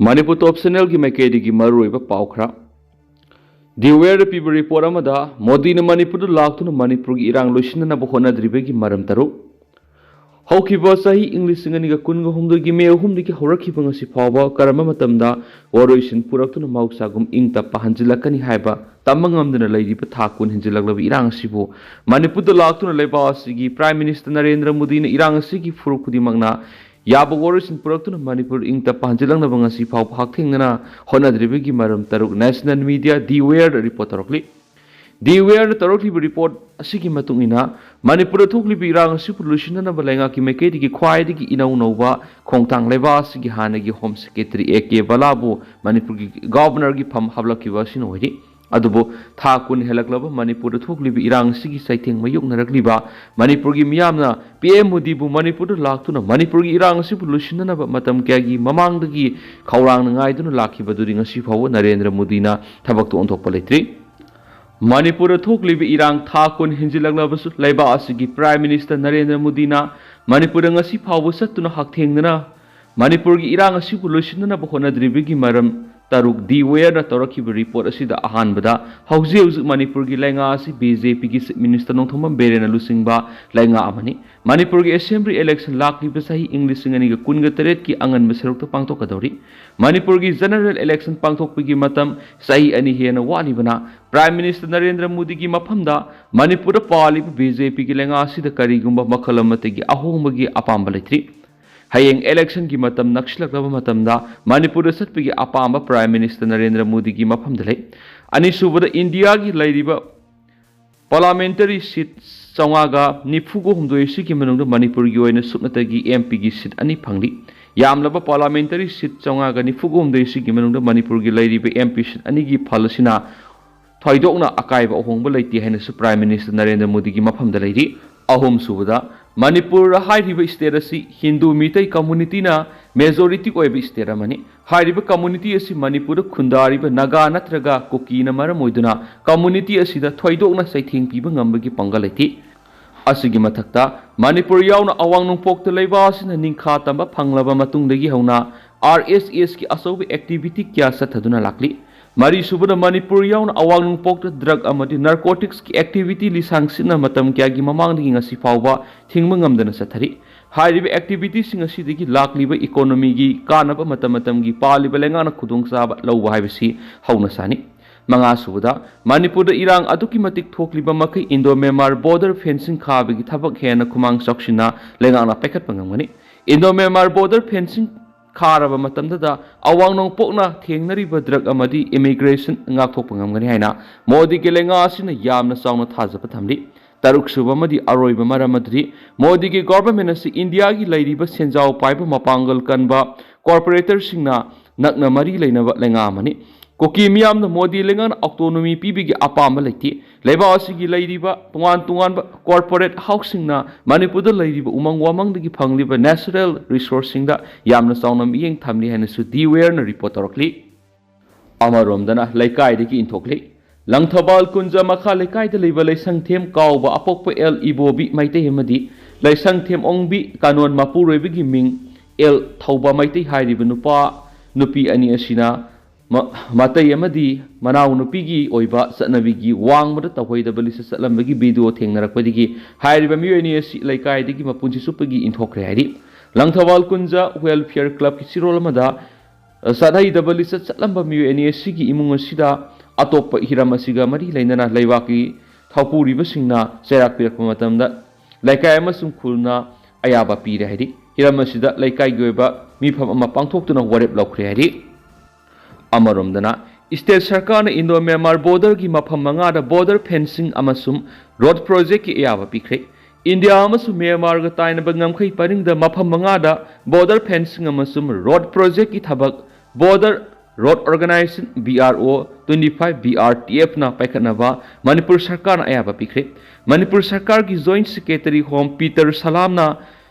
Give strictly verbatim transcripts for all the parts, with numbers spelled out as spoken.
ꯃꯅꯤꯄꯨꯔ ꯇꯣꯞ ꯆꯦꯅꯦꯜꯒꯤ ꯃꯥꯏꯀꯩꯗꯒꯤ ꯃꯔꯨꯑꯣꯏꯕ ꯄꯥꯎ ꯈꯔ꯫ ꯗꯤ ꯋꯦꯌꯔꯗ ꯄꯤꯕ ꯔꯤꯄꯣꯔꯠ ꯑꯃꯗ ꯃꯣꯗꯤꯅ ꯃꯅꯤꯄꯨꯔꯗ ꯂꯥꯛꯇꯨꯅ ꯃꯅꯤꯄꯨꯔꯒꯤ ꯏꯔꯥꯡ ꯂꯣꯏꯁꯤꯟꯅꯅꯕ ꯍꯣꯠꯅꯗ꯭ꯔꯤꯕꯒꯤ ꯃꯔꯝ ꯇꯔꯨꯛ꯫ ꯍꯧꯈꯤꯕ ꯆꯍꯤ ꯏꯪ ꯂꯤꯁꯤꯡ ꯑꯅꯤꯒ ꯀꯨꯟꯒ ꯍꯨꯝꯗꯣꯏꯒꯤ ꯃꯦ ꯑꯍꯨꯝꯗꯒꯤ ꯍꯧꯔꯛꯈꯤꯕ ꯉꯁꯤ ꯐꯥꯎꯕ ꯀꯔꯝꯕ ꯃꯇꯝꯗ ꯋꯥꯔꯣꯏꯁꯤꯟ ꯄꯨꯔꯛꯇꯨꯅ ꯃꯍꯧꯁꯥꯒꯨꯝ ꯏꯪ ꯇꯞꯄ ꯍꯟꯖꯤꯜꯂꯛꯀꯅꯤ ꯍꯥꯏꯕ ꯇꯝꯕ ꯉꯝꯗꯅ ꯂꯩꯔꯤꯕ ꯊꯥ ꯀꯨꯟ ꯍꯦꯟꯖꯤꯜꯂꯛꯂꯕ ꯏꯔꯥꯡ ꯑꯁꯤꯕꯨ ꯃꯅꯤꯄꯨꯔꯗ ꯂꯥꯛꯇꯨꯅ ꯂꯩꯕꯥꯛ ꯑꯁꯤꯒꯤ Prime Minister ꯅꯔꯦꯟꯗ꯭ꯔ ꯃꯣꯗꯤꯅ ꯏꯔꯥꯡ ꯑꯁꯤꯒꯤ ꯐꯨꯔꯨꯞ ꯈꯨꯗꯤꯡꯃꯛꯅ ꯌꯥꯕ ꯋꯥꯔꯣꯏꯁꯤꯟ ꯄꯨꯔꯛꯇꯨꯅ ꯃꯅꯤꯄꯨꯔ ꯏꯪ ꯇꯞꯄ ꯍꯟꯖꯤꯜꯂꯛꯅꯕ ꯉꯁꯤ ꯐꯥꯎꯕ ꯍꯛꯊꯦꯡꯅꯅ ꯍꯣꯠꯅꯗ꯭ꯔꯤꯕꯒꯤ ꯃꯔꯝ ꯇꯔꯨꯛ National Media ꯗꯤ ꯋꯦꯌꯔꯗ ꯔꯤꯄꯣꯔꯠ ꯇꯧꯔꯛꯂꯤ꯫ ꯗꯤ ꯋꯦꯌꯔꯗ ꯇꯧꯔꯛꯂꯤꯕ ꯔꯤꯄꯣꯔꯠ ꯑꯁꯤꯒꯤ ꯃꯇꯨꯡ ꯏꯟꯅ, ꯃꯅꯤꯄꯨꯔꯗ ꯊꯣꯛꯂꯤꯕ ꯏꯔꯥꯡ ꯑꯁꯤꯕꯨ ꯂꯣꯏꯁꯤꯟꯅꯅꯕ ꯂꯩꯉꯥꯛꯀꯤ ꯃꯥꯏꯀꯩꯗꯒꯤ ꯈ꯭ꯋꯥꯏꯗꯒꯤ ꯏꯅꯧ ꯅꯧꯕ ꯈꯣꯡꯊꯥꯡ ꯂꯩꯕꯥꯛ ꯑꯁꯤꯒꯤ ꯍꯥꯟꯅꯒꯤ Home Secretary ꯑꯦ ꯀꯦ ꯕꯂꯥꯕꯨ ꯃꯅꯤꯄꯨꯔꯒꯤ Governorꯒꯤ ꯐꯝ ꯍꯥꯞꯂꯛꯈꯤꯕ ꯑꯁꯤꯅ ꯑꯣꯏꯔꯤ꯫ ꯑꯗꯨꯕꯨ ꯊꯥ ꯀꯨꯟ ꯍꯦꯜꯂꯛꯂꯕ ꯃꯅꯤꯄꯨꯔꯗ ꯊꯣꯛꯂꯤꯕ ꯏꯔꯥꯡ ꯑꯁꯤꯒꯤ ꯆꯩꯊꯦꯡ ꯃꯥꯌꯣꯛꯅꯔꯛꯂꯤꯕ ꯃꯅꯤꯄꯨꯔꯒꯤ ꯃꯤꯌꯥꯝꯅ ꯄꯤ ꯑꯦꯝ ꯃꯣꯗꯤꯕꯨ ꯃꯅꯤꯄꯨꯔꯗ ꯂꯥꯛꯇꯨꯅ ꯃꯅꯤꯄꯨꯔꯒꯤ ꯏꯔꯥꯡ ꯑꯁꯤꯕꯨ ꯂꯣꯏꯁꯤꯟꯅꯅꯕ ꯃꯇꯝ ꯀꯌꯥꯒꯤ ꯃꯃꯥꯡꯗꯒꯤ ꯈꯧꯔꯥꯡꯅ ꯉꯥꯏꯗꯨꯅ ꯂꯥꯛꯈꯤꯕꯗꯨꯗꯤ ꯉꯁꯤ ꯐꯥꯎꯕ ꯅꯔꯦꯟꯗ꯭ꯔ ꯃꯣꯗꯤꯅ ꯊꯕꯛꯇ ꯑꯣꯟꯊꯣꯛꯄ ꯂꯩꯇ꯭ꯔꯤ꯫ ꯃꯅꯤꯄꯨꯔꯗ ꯊꯣꯛꯂꯤꯕ ꯏꯔꯥꯡ ꯊꯥ ꯀꯨꯟ ꯍꯦꯟꯖꯤꯜꯂꯛꯂꯕꯁꯨ ꯂꯩꯕꯥꯛ ꯑꯁꯤꯒꯤ Prime Minister ꯅꯔꯦꯟꯗ꯭ꯔ ꯃꯣꯗꯤꯅ ꯃꯅꯤꯄꯨꯔꯗ ꯉꯁꯤ ꯐꯥꯎꯕ ꯆꯠꯇꯨꯅ ꯍꯛꯊꯦꯡꯅꯅ ꯃꯅꯤꯄꯨꯔꯒꯤ ꯏꯔꯥꯡ ꯑꯁꯤꯕꯨ ꯂꯣꯏꯁꯤꯟꯅꯅꯕ ꯍꯣꯠꯅꯗ꯭ꯔꯤꯕꯒꯤ ꯃꯔꯝ ꯇꯔꯨꯛ ꯗꯤ ꯋꯦꯌꯔꯅ ꯇꯧꯔꯛꯈꯤꯕ ꯔꯤꯄꯣꯔꯠ ꯑꯁꯤꯗ ꯑꯍꯥꯟꯕꯗ ꯍꯧꯖꯤꯛ ꯍꯧꯖꯤꯛ ꯃꯅꯤꯄꯨꯔꯒꯤ ꯂꯩꯉꯥꯛ ꯑꯁꯤ ꯕꯤ ꯖꯦ ꯄꯤꯒꯤ Chief Minister ꯅꯣꯡꯊꯣꯝꯕꯝ ꯕꯤꯔꯦꯟꯅ ꯂꯨꯆꯤꯡꯕ ꯂꯩꯉꯥꯛ ꯑꯃꯅꯤ꯫ ꯃꯅꯤꯄꯨꯔꯒꯤ Assembly election ꯂꯥꯛꯂꯤꯕ ꯆꯍꯤ ꯏꯪ ꯂꯤꯁꯤꯡ ꯑꯅꯤꯒ ꯀꯨꯟꯒ ꯇꯔꯦꯠꯀꯤ ꯑꯉꯟꯕ ꯁꯔꯨꯛꯇ ꯄꯥꯡꯊꯣꯛꯀꯗꯧꯔꯤ꯫ ꯃꯅꯤꯄꯨꯔꯒꯤ general election ꯄꯥꯡꯊꯣꯛꯄꯒꯤ ꯃꯇꯝ ꯆꯍꯤ ꯑꯅꯤ ꯍꯦꯟꯅ ꯋꯥꯠꯂꯤꯕꯅ Prime Minister ꯅꯔꯦꯟꯗ꯭ꯔ ꯃꯣꯗꯤꯒꯤ ꯃꯐꯝꯗ ꯃꯅꯤꯄꯨꯔꯗ ꯄꯥꯜꯂꯤꯕ ꯕꯤ ꯖꯦ ꯄꯤꯒꯤ ꯂꯩꯉꯥꯛ ꯑꯁꯤꯗ ꯀꯔꯤꯒꯨꯝꯕ ꯃꯈꯜ ꯑꯃꯠꯇꯒꯤ ꯑꯍꯣꯡꯕꯒꯤ ꯑꯄꯥꯝꯕ ꯂꯩꯇ꯭ꯔꯤ꯫ ꯍꯌꯦꯡ electionꯒꯤ ꯃꯇꯝ ꯅꯛꯁꯤꯜꯂꯛꯂꯕ ꯃꯇꯝꯗ ꯃꯅꯤꯄꯨꯔꯗ ꯆꯠꯄꯒꯤ ꯑꯄꯥꯝꯕ Prime Minister ꯅꯔꯦꯟꯗ꯭ꯔ ꯃꯣꯗꯤꯒꯤ ꯃꯐꯝꯗ ꯂꯩ꯫ ꯑꯅꯤꯁꯨꯕꯗ, ꯏꯟꯗꯤꯌꯥꯒꯤ ꯂꯩꯔꯤꯕ parliamentary seat ꯆꯥꯝꯃꯉꯥꯒ ꯅꯤꯐꯨꯒ ꯍꯨꯝꯗꯣꯏ ꯑꯁꯤꯒꯤ ꯃꯅꯨꯡꯗ ꯃꯅꯤꯄꯨꯔꯒꯤ ꯑꯣꯏꯅ ꯁꯨꯞꯅꯇꯒꯤ ꯑꯦꯝ ꯄꯤꯒꯤ seat ꯑꯅꯤ ꯐꯪꯂꯤ꯫ ꯌꯥꯝꯂꯕ parliamentary seat ꯆꯥꯝꯃꯉꯥꯒ ꯅꯤꯐꯨꯒ ꯍꯨꯝꯗꯣꯏ ꯑꯁꯤꯒꯤ ꯃꯅꯨꯡꯗ ꯃꯅꯤꯄꯨꯔꯒꯤ ꯂꯩꯔꯤꯕ ꯑꯦꯝ ꯄꯤ seat ꯑꯅꯤꯒꯤ ꯐꯜ ꯑꯁꯤꯅ ꯊꯣꯏꯗꯣꯛꯅ ꯑꯀꯥꯏꯕ ꯑꯍꯣꯡꯕ ꯂꯩꯇꯦ ꯍꯥꯏꯅꯁꯨ Prime Minister ꯅꯔꯦꯟꯗ꯭ꯔ ꯃꯣꯗꯤꯒꯤ ꯃꯐꯝꯗ ꯂꯩꯔꯤ꯫ ꯑꯍꯨꯝꯁꯨꯕꯗ, ꯃꯅꯤꯄꯨꯔ ꯍꯥꯏꯔꯤꯕ state ꯑꯁꯤ ꯍꯤꯟꯗꯨ ꯃꯤꯇꯩ communityꯅ majority ꯑꯣꯏꯕ state ꯑꯃꯅꯤ꯫ ꯍꯥꯏꯔꯤꯕ community ꯑꯁꯤ ꯃꯅꯤꯄꯨꯔꯗ ꯈꯨꯟꯗꯥꯔꯤꯕ ꯅꯥꯒꯥ ꯅꯠꯇ꯭ꯔꯒ ꯀꯨꯀꯤꯅ ꯃꯔꯝ ꯑꯣꯏꯗꯨꯅ community ꯑꯁꯤꯗ ꯊꯣꯏꯗꯣꯛꯅ ꯆꯩꯊꯦꯡ ꯄꯤꯕ ꯉꯝꯕꯒꯤ ꯄꯥꯡꯒꯜ ꯂꯩꯇꯦ꯫ ꯑꯁꯤꯒꯤ ꯃꯊꯛꯇ, ꯃꯅꯤꯄꯨꯔ ꯌꯥꯎꯅ ꯑꯋꯥꯡ ꯅꯣꯡꯄꯣꯛꯇ ꯂꯩꯕꯥꯛ ꯑꯁꯤꯅ ꯅꯤꯡꯈꯥ ꯇꯝꯕ ꯐꯪꯂꯕ ꯃꯇꯨꯡꯗꯒꯤ ꯍꯧꯅ ꯑꯥꯔ ꯑꯦꯁ ꯑꯦꯁꯀꯤ ꯑꯆꯧꯕ ꯑꯦꯛꯇꯤꯚꯤꯇꯤ ꯀꯌꯥ ꯆꯠꯊꯗꯨꯅ ꯂꯥꯛꯂꯤ꯫ ꯃꯔꯤꯁꯨꯕꯗ, ꯃꯅꯤꯄꯨꯔ ꯌꯥꯎꯅ ꯑꯋꯥꯡ ꯅꯣꯡꯄꯣꯛꯇ ꯗ꯭ꯔꯒ ꯑꯃꯗꯤ ꯅꯥꯔꯀꯣꯇꯤꯛꯁꯀꯤ ꯑꯦꯛꯇꯤꯚꯤꯇꯤ ꯂꯤꯁꯥꯡ ꯁꯤꯠꯅ ꯃꯇꯝ ꯀꯌꯥꯒꯤ ꯃꯃꯥꯡꯗꯒꯤ ꯉꯁꯤ ꯐꯥꯎꯕ ꯊꯤꯡꯕ ꯉꯝꯗꯅ ꯆꯠꯊꯔꯤ꯫ ꯍꯥꯏꯔꯤꯕ ꯑꯦꯛꯇꯤꯚꯤꯇꯤꯁꯤꯡ ꯑꯁꯤꯗꯒꯤ ꯂꯥꯛꯂꯤꯕ ꯏꯀꯣꯅꯣꯃꯤꯒꯤ ꯀꯥꯟꯅꯕ ꯃꯇꯝ ꯃꯇꯝꯒꯤ ꯄꯥꯜꯂꯤꯕ ꯂꯩꯉꯥꯛꯅ ꯈꯨꯗꯣꯡꯆꯥꯕ ꯂꯧꯕ ꯍꯥꯏꯕꯁꯤ ꯍꯧꯅ ꯁꯥꯅꯤ꯫ ꯃꯉꯥꯁꯨꯕꯗ, ꯃꯅꯤꯄꯨꯔꯗ ꯏꯔꯥꯡ ꯑꯗꯨꯛꯀꯤ ꯃꯇꯤꯛ ꯊꯣꯛꯂꯤꯕ ꯃꯈꯩ ꯏꯟꯗꯣ ꯃ꯭ꯌꯥꯟꯃꯥꯔ ꯕꯣꯔꯗꯔ ꯐꯦꯟꯁꯤꯡ ꯈꯥꯕꯒꯤ ꯊꯕꯛ ꯍꯦꯟꯅ ꯈꯨꯃꯥꯡ ꯆꯥꯎꯁꯤꯟꯅ ꯂꯩꯉꯥꯛꯅ ꯄꯥꯏꯈꯠꯄ ꯉꯝꯒꯅꯤ꯫ ꯏꯟꯗꯣ ꯃ꯭ꯌꯥꯟꯃꯥꯔ ꯕꯣꯔꯗꯔ ꯐꯦꯟꯁꯤꯡ ꯈꯥꯔꯕ ꯃꯇꯝꯗꯗ ꯑꯋꯥꯡ ꯅꯣꯡꯄꯣꯛꯅ ꯊꯦꯡꯅꯔꯤꯕ ꯗ꯭ꯔꯒ ꯑꯃꯗꯤ ꯏꯃꯤꯒ꯭ꯔꯦꯁꯟ ꯉꯥꯛꯊꯣꯛꯄ ꯉꯝꯒꯅꯤ ꯍꯥꯏꯅ ꯃꯣꯗꯤꯒꯤ ꯂꯩꯉꯥꯛ ꯑꯁꯤꯅ ꯌꯥꯝꯅ ꯆꯥꯎꯅ ꯊꯥꯖꯕ ꯊꯝꯂꯤ꯫ ꯇꯔꯨꯛꯁꯨꯕ ꯑꯃꯗꯤ ꯑꯔꯣꯏꯕ ꯃꯔꯝ ꯑꯗꯨꯗꯤ, ꯃꯣꯗꯤꯒꯤ ꯒꯣꯚꯔꯟꯃꯦꯟꯠ ꯑꯁꯤ ꯏꯟꯗꯤꯌꯥꯒꯤ ꯂꯩꯔꯤꯕ ꯁꯦꯟꯖꯥꯎ ꯄꯥꯏꯕ ꯃꯄꯥꯡꯒꯜ ꯀꯟꯕ ꯀꯣꯔꯄꯣꯔꯦꯇꯔꯁꯤꯡꯅ ꯅꯛꯅ ꯃꯔꯤ ꯂꯩꯅꯕ ꯂꯩꯉꯥꯛ ꯑꯃꯅꯤ꯫ ꯀꯨꯀꯤ ꯃꯤꯌꯥꯝꯅ ꯃꯣꯗꯤ ꯂꯩꯉꯥꯛꯅ ꯑꯣꯇꯣꯅꯣꯃꯤ ꯄꯤꯕꯒꯤ ꯑꯄꯥꯝꯕ ꯂꯩꯇꯦ꯫ ꯂꯩꯕꯥꯛ ꯑꯁꯤꯒꯤ ꯂꯩꯔꯤꯕ ꯇꯣꯉꯥꯟ ꯇꯣꯉꯥꯟꯕ ꯀꯣꯔꯄꯣꯔꯦꯠ ꯍꯥꯎꯁꯁꯤꯡꯅ ꯃꯅꯤꯄꯨꯔꯗ ꯂꯩꯔꯤꯕ ꯎꯃꯪ ꯋꯥꯃꯪꯗꯒꯤ ꯐꯪꯂꯤꯕ ꯅꯦꯆꯔꯦꯜ ꯔꯤꯁꯣꯔꯁꯁꯤꯡꯗ ꯌꯥꯝꯅ ꯆꯥꯎꯅ ꯃꯤꯠꯌꯦꯡ ꯊꯝꯂꯤ ꯍꯥꯏꯅꯁꯨ ꯗꯤ ꯋꯦꯌꯔꯅ ꯔꯤꯄꯣꯔꯠ ꯇꯧꯔꯛꯂꯤ꯫ ꯑꯃꯔꯣꯝꯗꯅ ꯂꯩꯀꯥꯏꯗꯒꯤ ꯏꯟꯊꯣꯛꯂꯤ꯫ ꯂꯪꯊꯕꯥꯜ ꯀꯨꯟꯖ ꯃꯈꯥ ꯂꯩꯀꯥꯏꯗ ꯂꯩꯕ ꯂꯩꯁꯪꯊꯦꯝ ꯀꯥꯎꯕ ꯑꯄꯣꯛꯄ ꯑꯦꯜ ꯏꯕꯣꯕꯤ ꯃꯩꯇꯩ ꯑꯃꯗꯤ ꯂꯩꯁꯪꯊꯦꯝ ꯑꯣꯡꯕꯤ ꯀꯥꯅꯣꯟ ꯃꯄꯨꯔꯣꯏꯕꯒꯤ ꯃꯤꯡ ꯑꯦꯜ ꯊꯧꯕ ꯃꯩꯇꯩ ꯍꯥꯏꯔꯤꯕ ꯅꯨꯄꯥ ꯅꯨꯄꯤ ꯑꯅꯤ ꯑꯁꯤꯅ ꯃ-, ꯃꯇꯩ ꯑꯃꯗꯤ ꯃꯅꯥꯎꯅꯨꯄꯤꯒꯤ ꯑꯣꯏꯕ ꯆꯠꯅꯕꯤꯒꯤ ꯋꯥꯡꯃꯗ ꯇꯧꯍꯩꯗꯕ ꯂꯤꯆꯠ ꯆꯠꯂꯝꯕꯒꯤ ꯚꯤꯗꯤꯑꯣ ꯊꯦꯡꯅꯔꯛꯄꯗꯒꯤ ꯍꯥꯏꯔꯤꯕ ꯃꯤꯑꯣꯏ ꯑꯅꯤ ꯑꯁꯤ ꯂꯩꯀꯥꯏꯗꯒꯤ ꯃꯄꯨꯟꯁꯤ ꯆꯨꯞꯄꯒꯤ ꯏꯟꯊꯣꯛꯈ꯭ꯔꯦ ꯍꯥꯏꯔꯤ꯫ ꯂꯪꯊꯕꯥꯜ ꯀꯨꯟꯖ ꯋꯦꯜꯐꯤꯌꯔ ꯀ꯭ꯂꯕꯀꯤ ꯆꯤꯔꯣꯜ ꯑꯃꯗ ꯆꯠꯍꯩꯗꯕ ꯂꯤꯆꯠ ꯆꯠꯂꯝꯕ ꯃꯤꯑꯣꯏ ꯑꯅꯤ ꯑꯁꯤꯒꯤ ꯏꯃꯨꯡ ꯑꯁꯤꯗ ꯑꯇꯣꯞꯄ ꯍꯤꯔꯝ ꯑꯁꯤꯒ ꯃꯔꯤ ꯂꯩꯅꯅ ꯂꯩꯕꯥꯛꯀꯤ ꯊꯧꯄꯨꯔꯤꯕꯁꯤꯡꯅ ꯆꯩꯔꯥꯛ ꯄꯤꯔꯛꯄ ꯃꯇꯝꯗ ꯂꯩꯀꯥꯏ ꯑꯃꯁꯨꯡ ꯈꯨꯜꯅ ꯑꯌꯥꯕ ꯄꯤꯔꯦ ꯍꯥꯏꯔꯤ꯫ ꯍꯤꯔꯝ ꯑꯁꯤꯗ ꯂꯩꯀꯥꯏꯒꯤ ꯑꯣꯏꯕ ꯃꯤꯐꯝ ꯑꯃ ꯄꯥꯡꯊꯣꯛꯇꯨꯅ ꯋꯥꯔꯦꯞ ꯂꯧꯈ꯭ꯔꯦ ꯍꯥꯏꯔꯤ꯫ ꯑꯃꯔꯣꯝꯗꯅ, ꯁ꯭ꯇꯦꯠ ꯁꯔꯀꯥꯔꯅ ꯏꯟꯗꯣ ꯃ꯭ꯌꯥꯟꯃꯥꯔ ꯕꯣꯔꯗꯔꯒꯤ ꯃꯐꯝ ꯃꯉꯥꯗ ꯕꯣꯔꯗꯔ ꯐꯦꯟꯁꯤꯡ ꯑꯃꯁꯨꯡ ꯔꯣꯗ ꯄ꯭ꯔꯣꯖꯦꯛꯀꯤ ꯑꯌꯥꯕ ꯄꯤꯈ꯭ꯔꯦ꯫ ꯏꯟꯗꯤꯌꯥ ꯑꯃꯁꯨꯡ ꯃ꯭ꯌꯥꯟꯃꯥꯔꯒ ꯇꯥꯏꯅꯕ ꯉꯝꯈꯩ ꯄꯔꯤꯡꯗ ꯃꯐꯝ ꯃꯉꯥꯗ ꯕꯣꯔꯗꯔ ꯐꯦꯟꯁꯤꯡ ꯑꯃꯁꯨꯡ ꯔꯣꯗ ꯄ꯭ꯔꯣꯖꯦꯛꯀꯤ ꯊꯕꯛ border road organization, B R O, twenty five B R T ꯑꯦꯐꯅ ꯄꯥꯏꯈꯠꯅꯕ ꯃꯅꯤꯄꯨꯔ ꯁꯔꯀꯥꯔꯅ ꯑꯌꯥꯕ ꯄꯤꯈ꯭ꯔꯦ꯫ ꯃꯅꯤꯄꯨꯔ ꯁꯔꯀꯥꯔꯒꯤ ꯖꯣꯏꯟꯠ ꯁꯦꯀ꯭ꯔꯦꯇꯔꯤ ꯍꯣꯝ ꯄꯤꯇꯔ ꯁꯂꯥꯝꯅ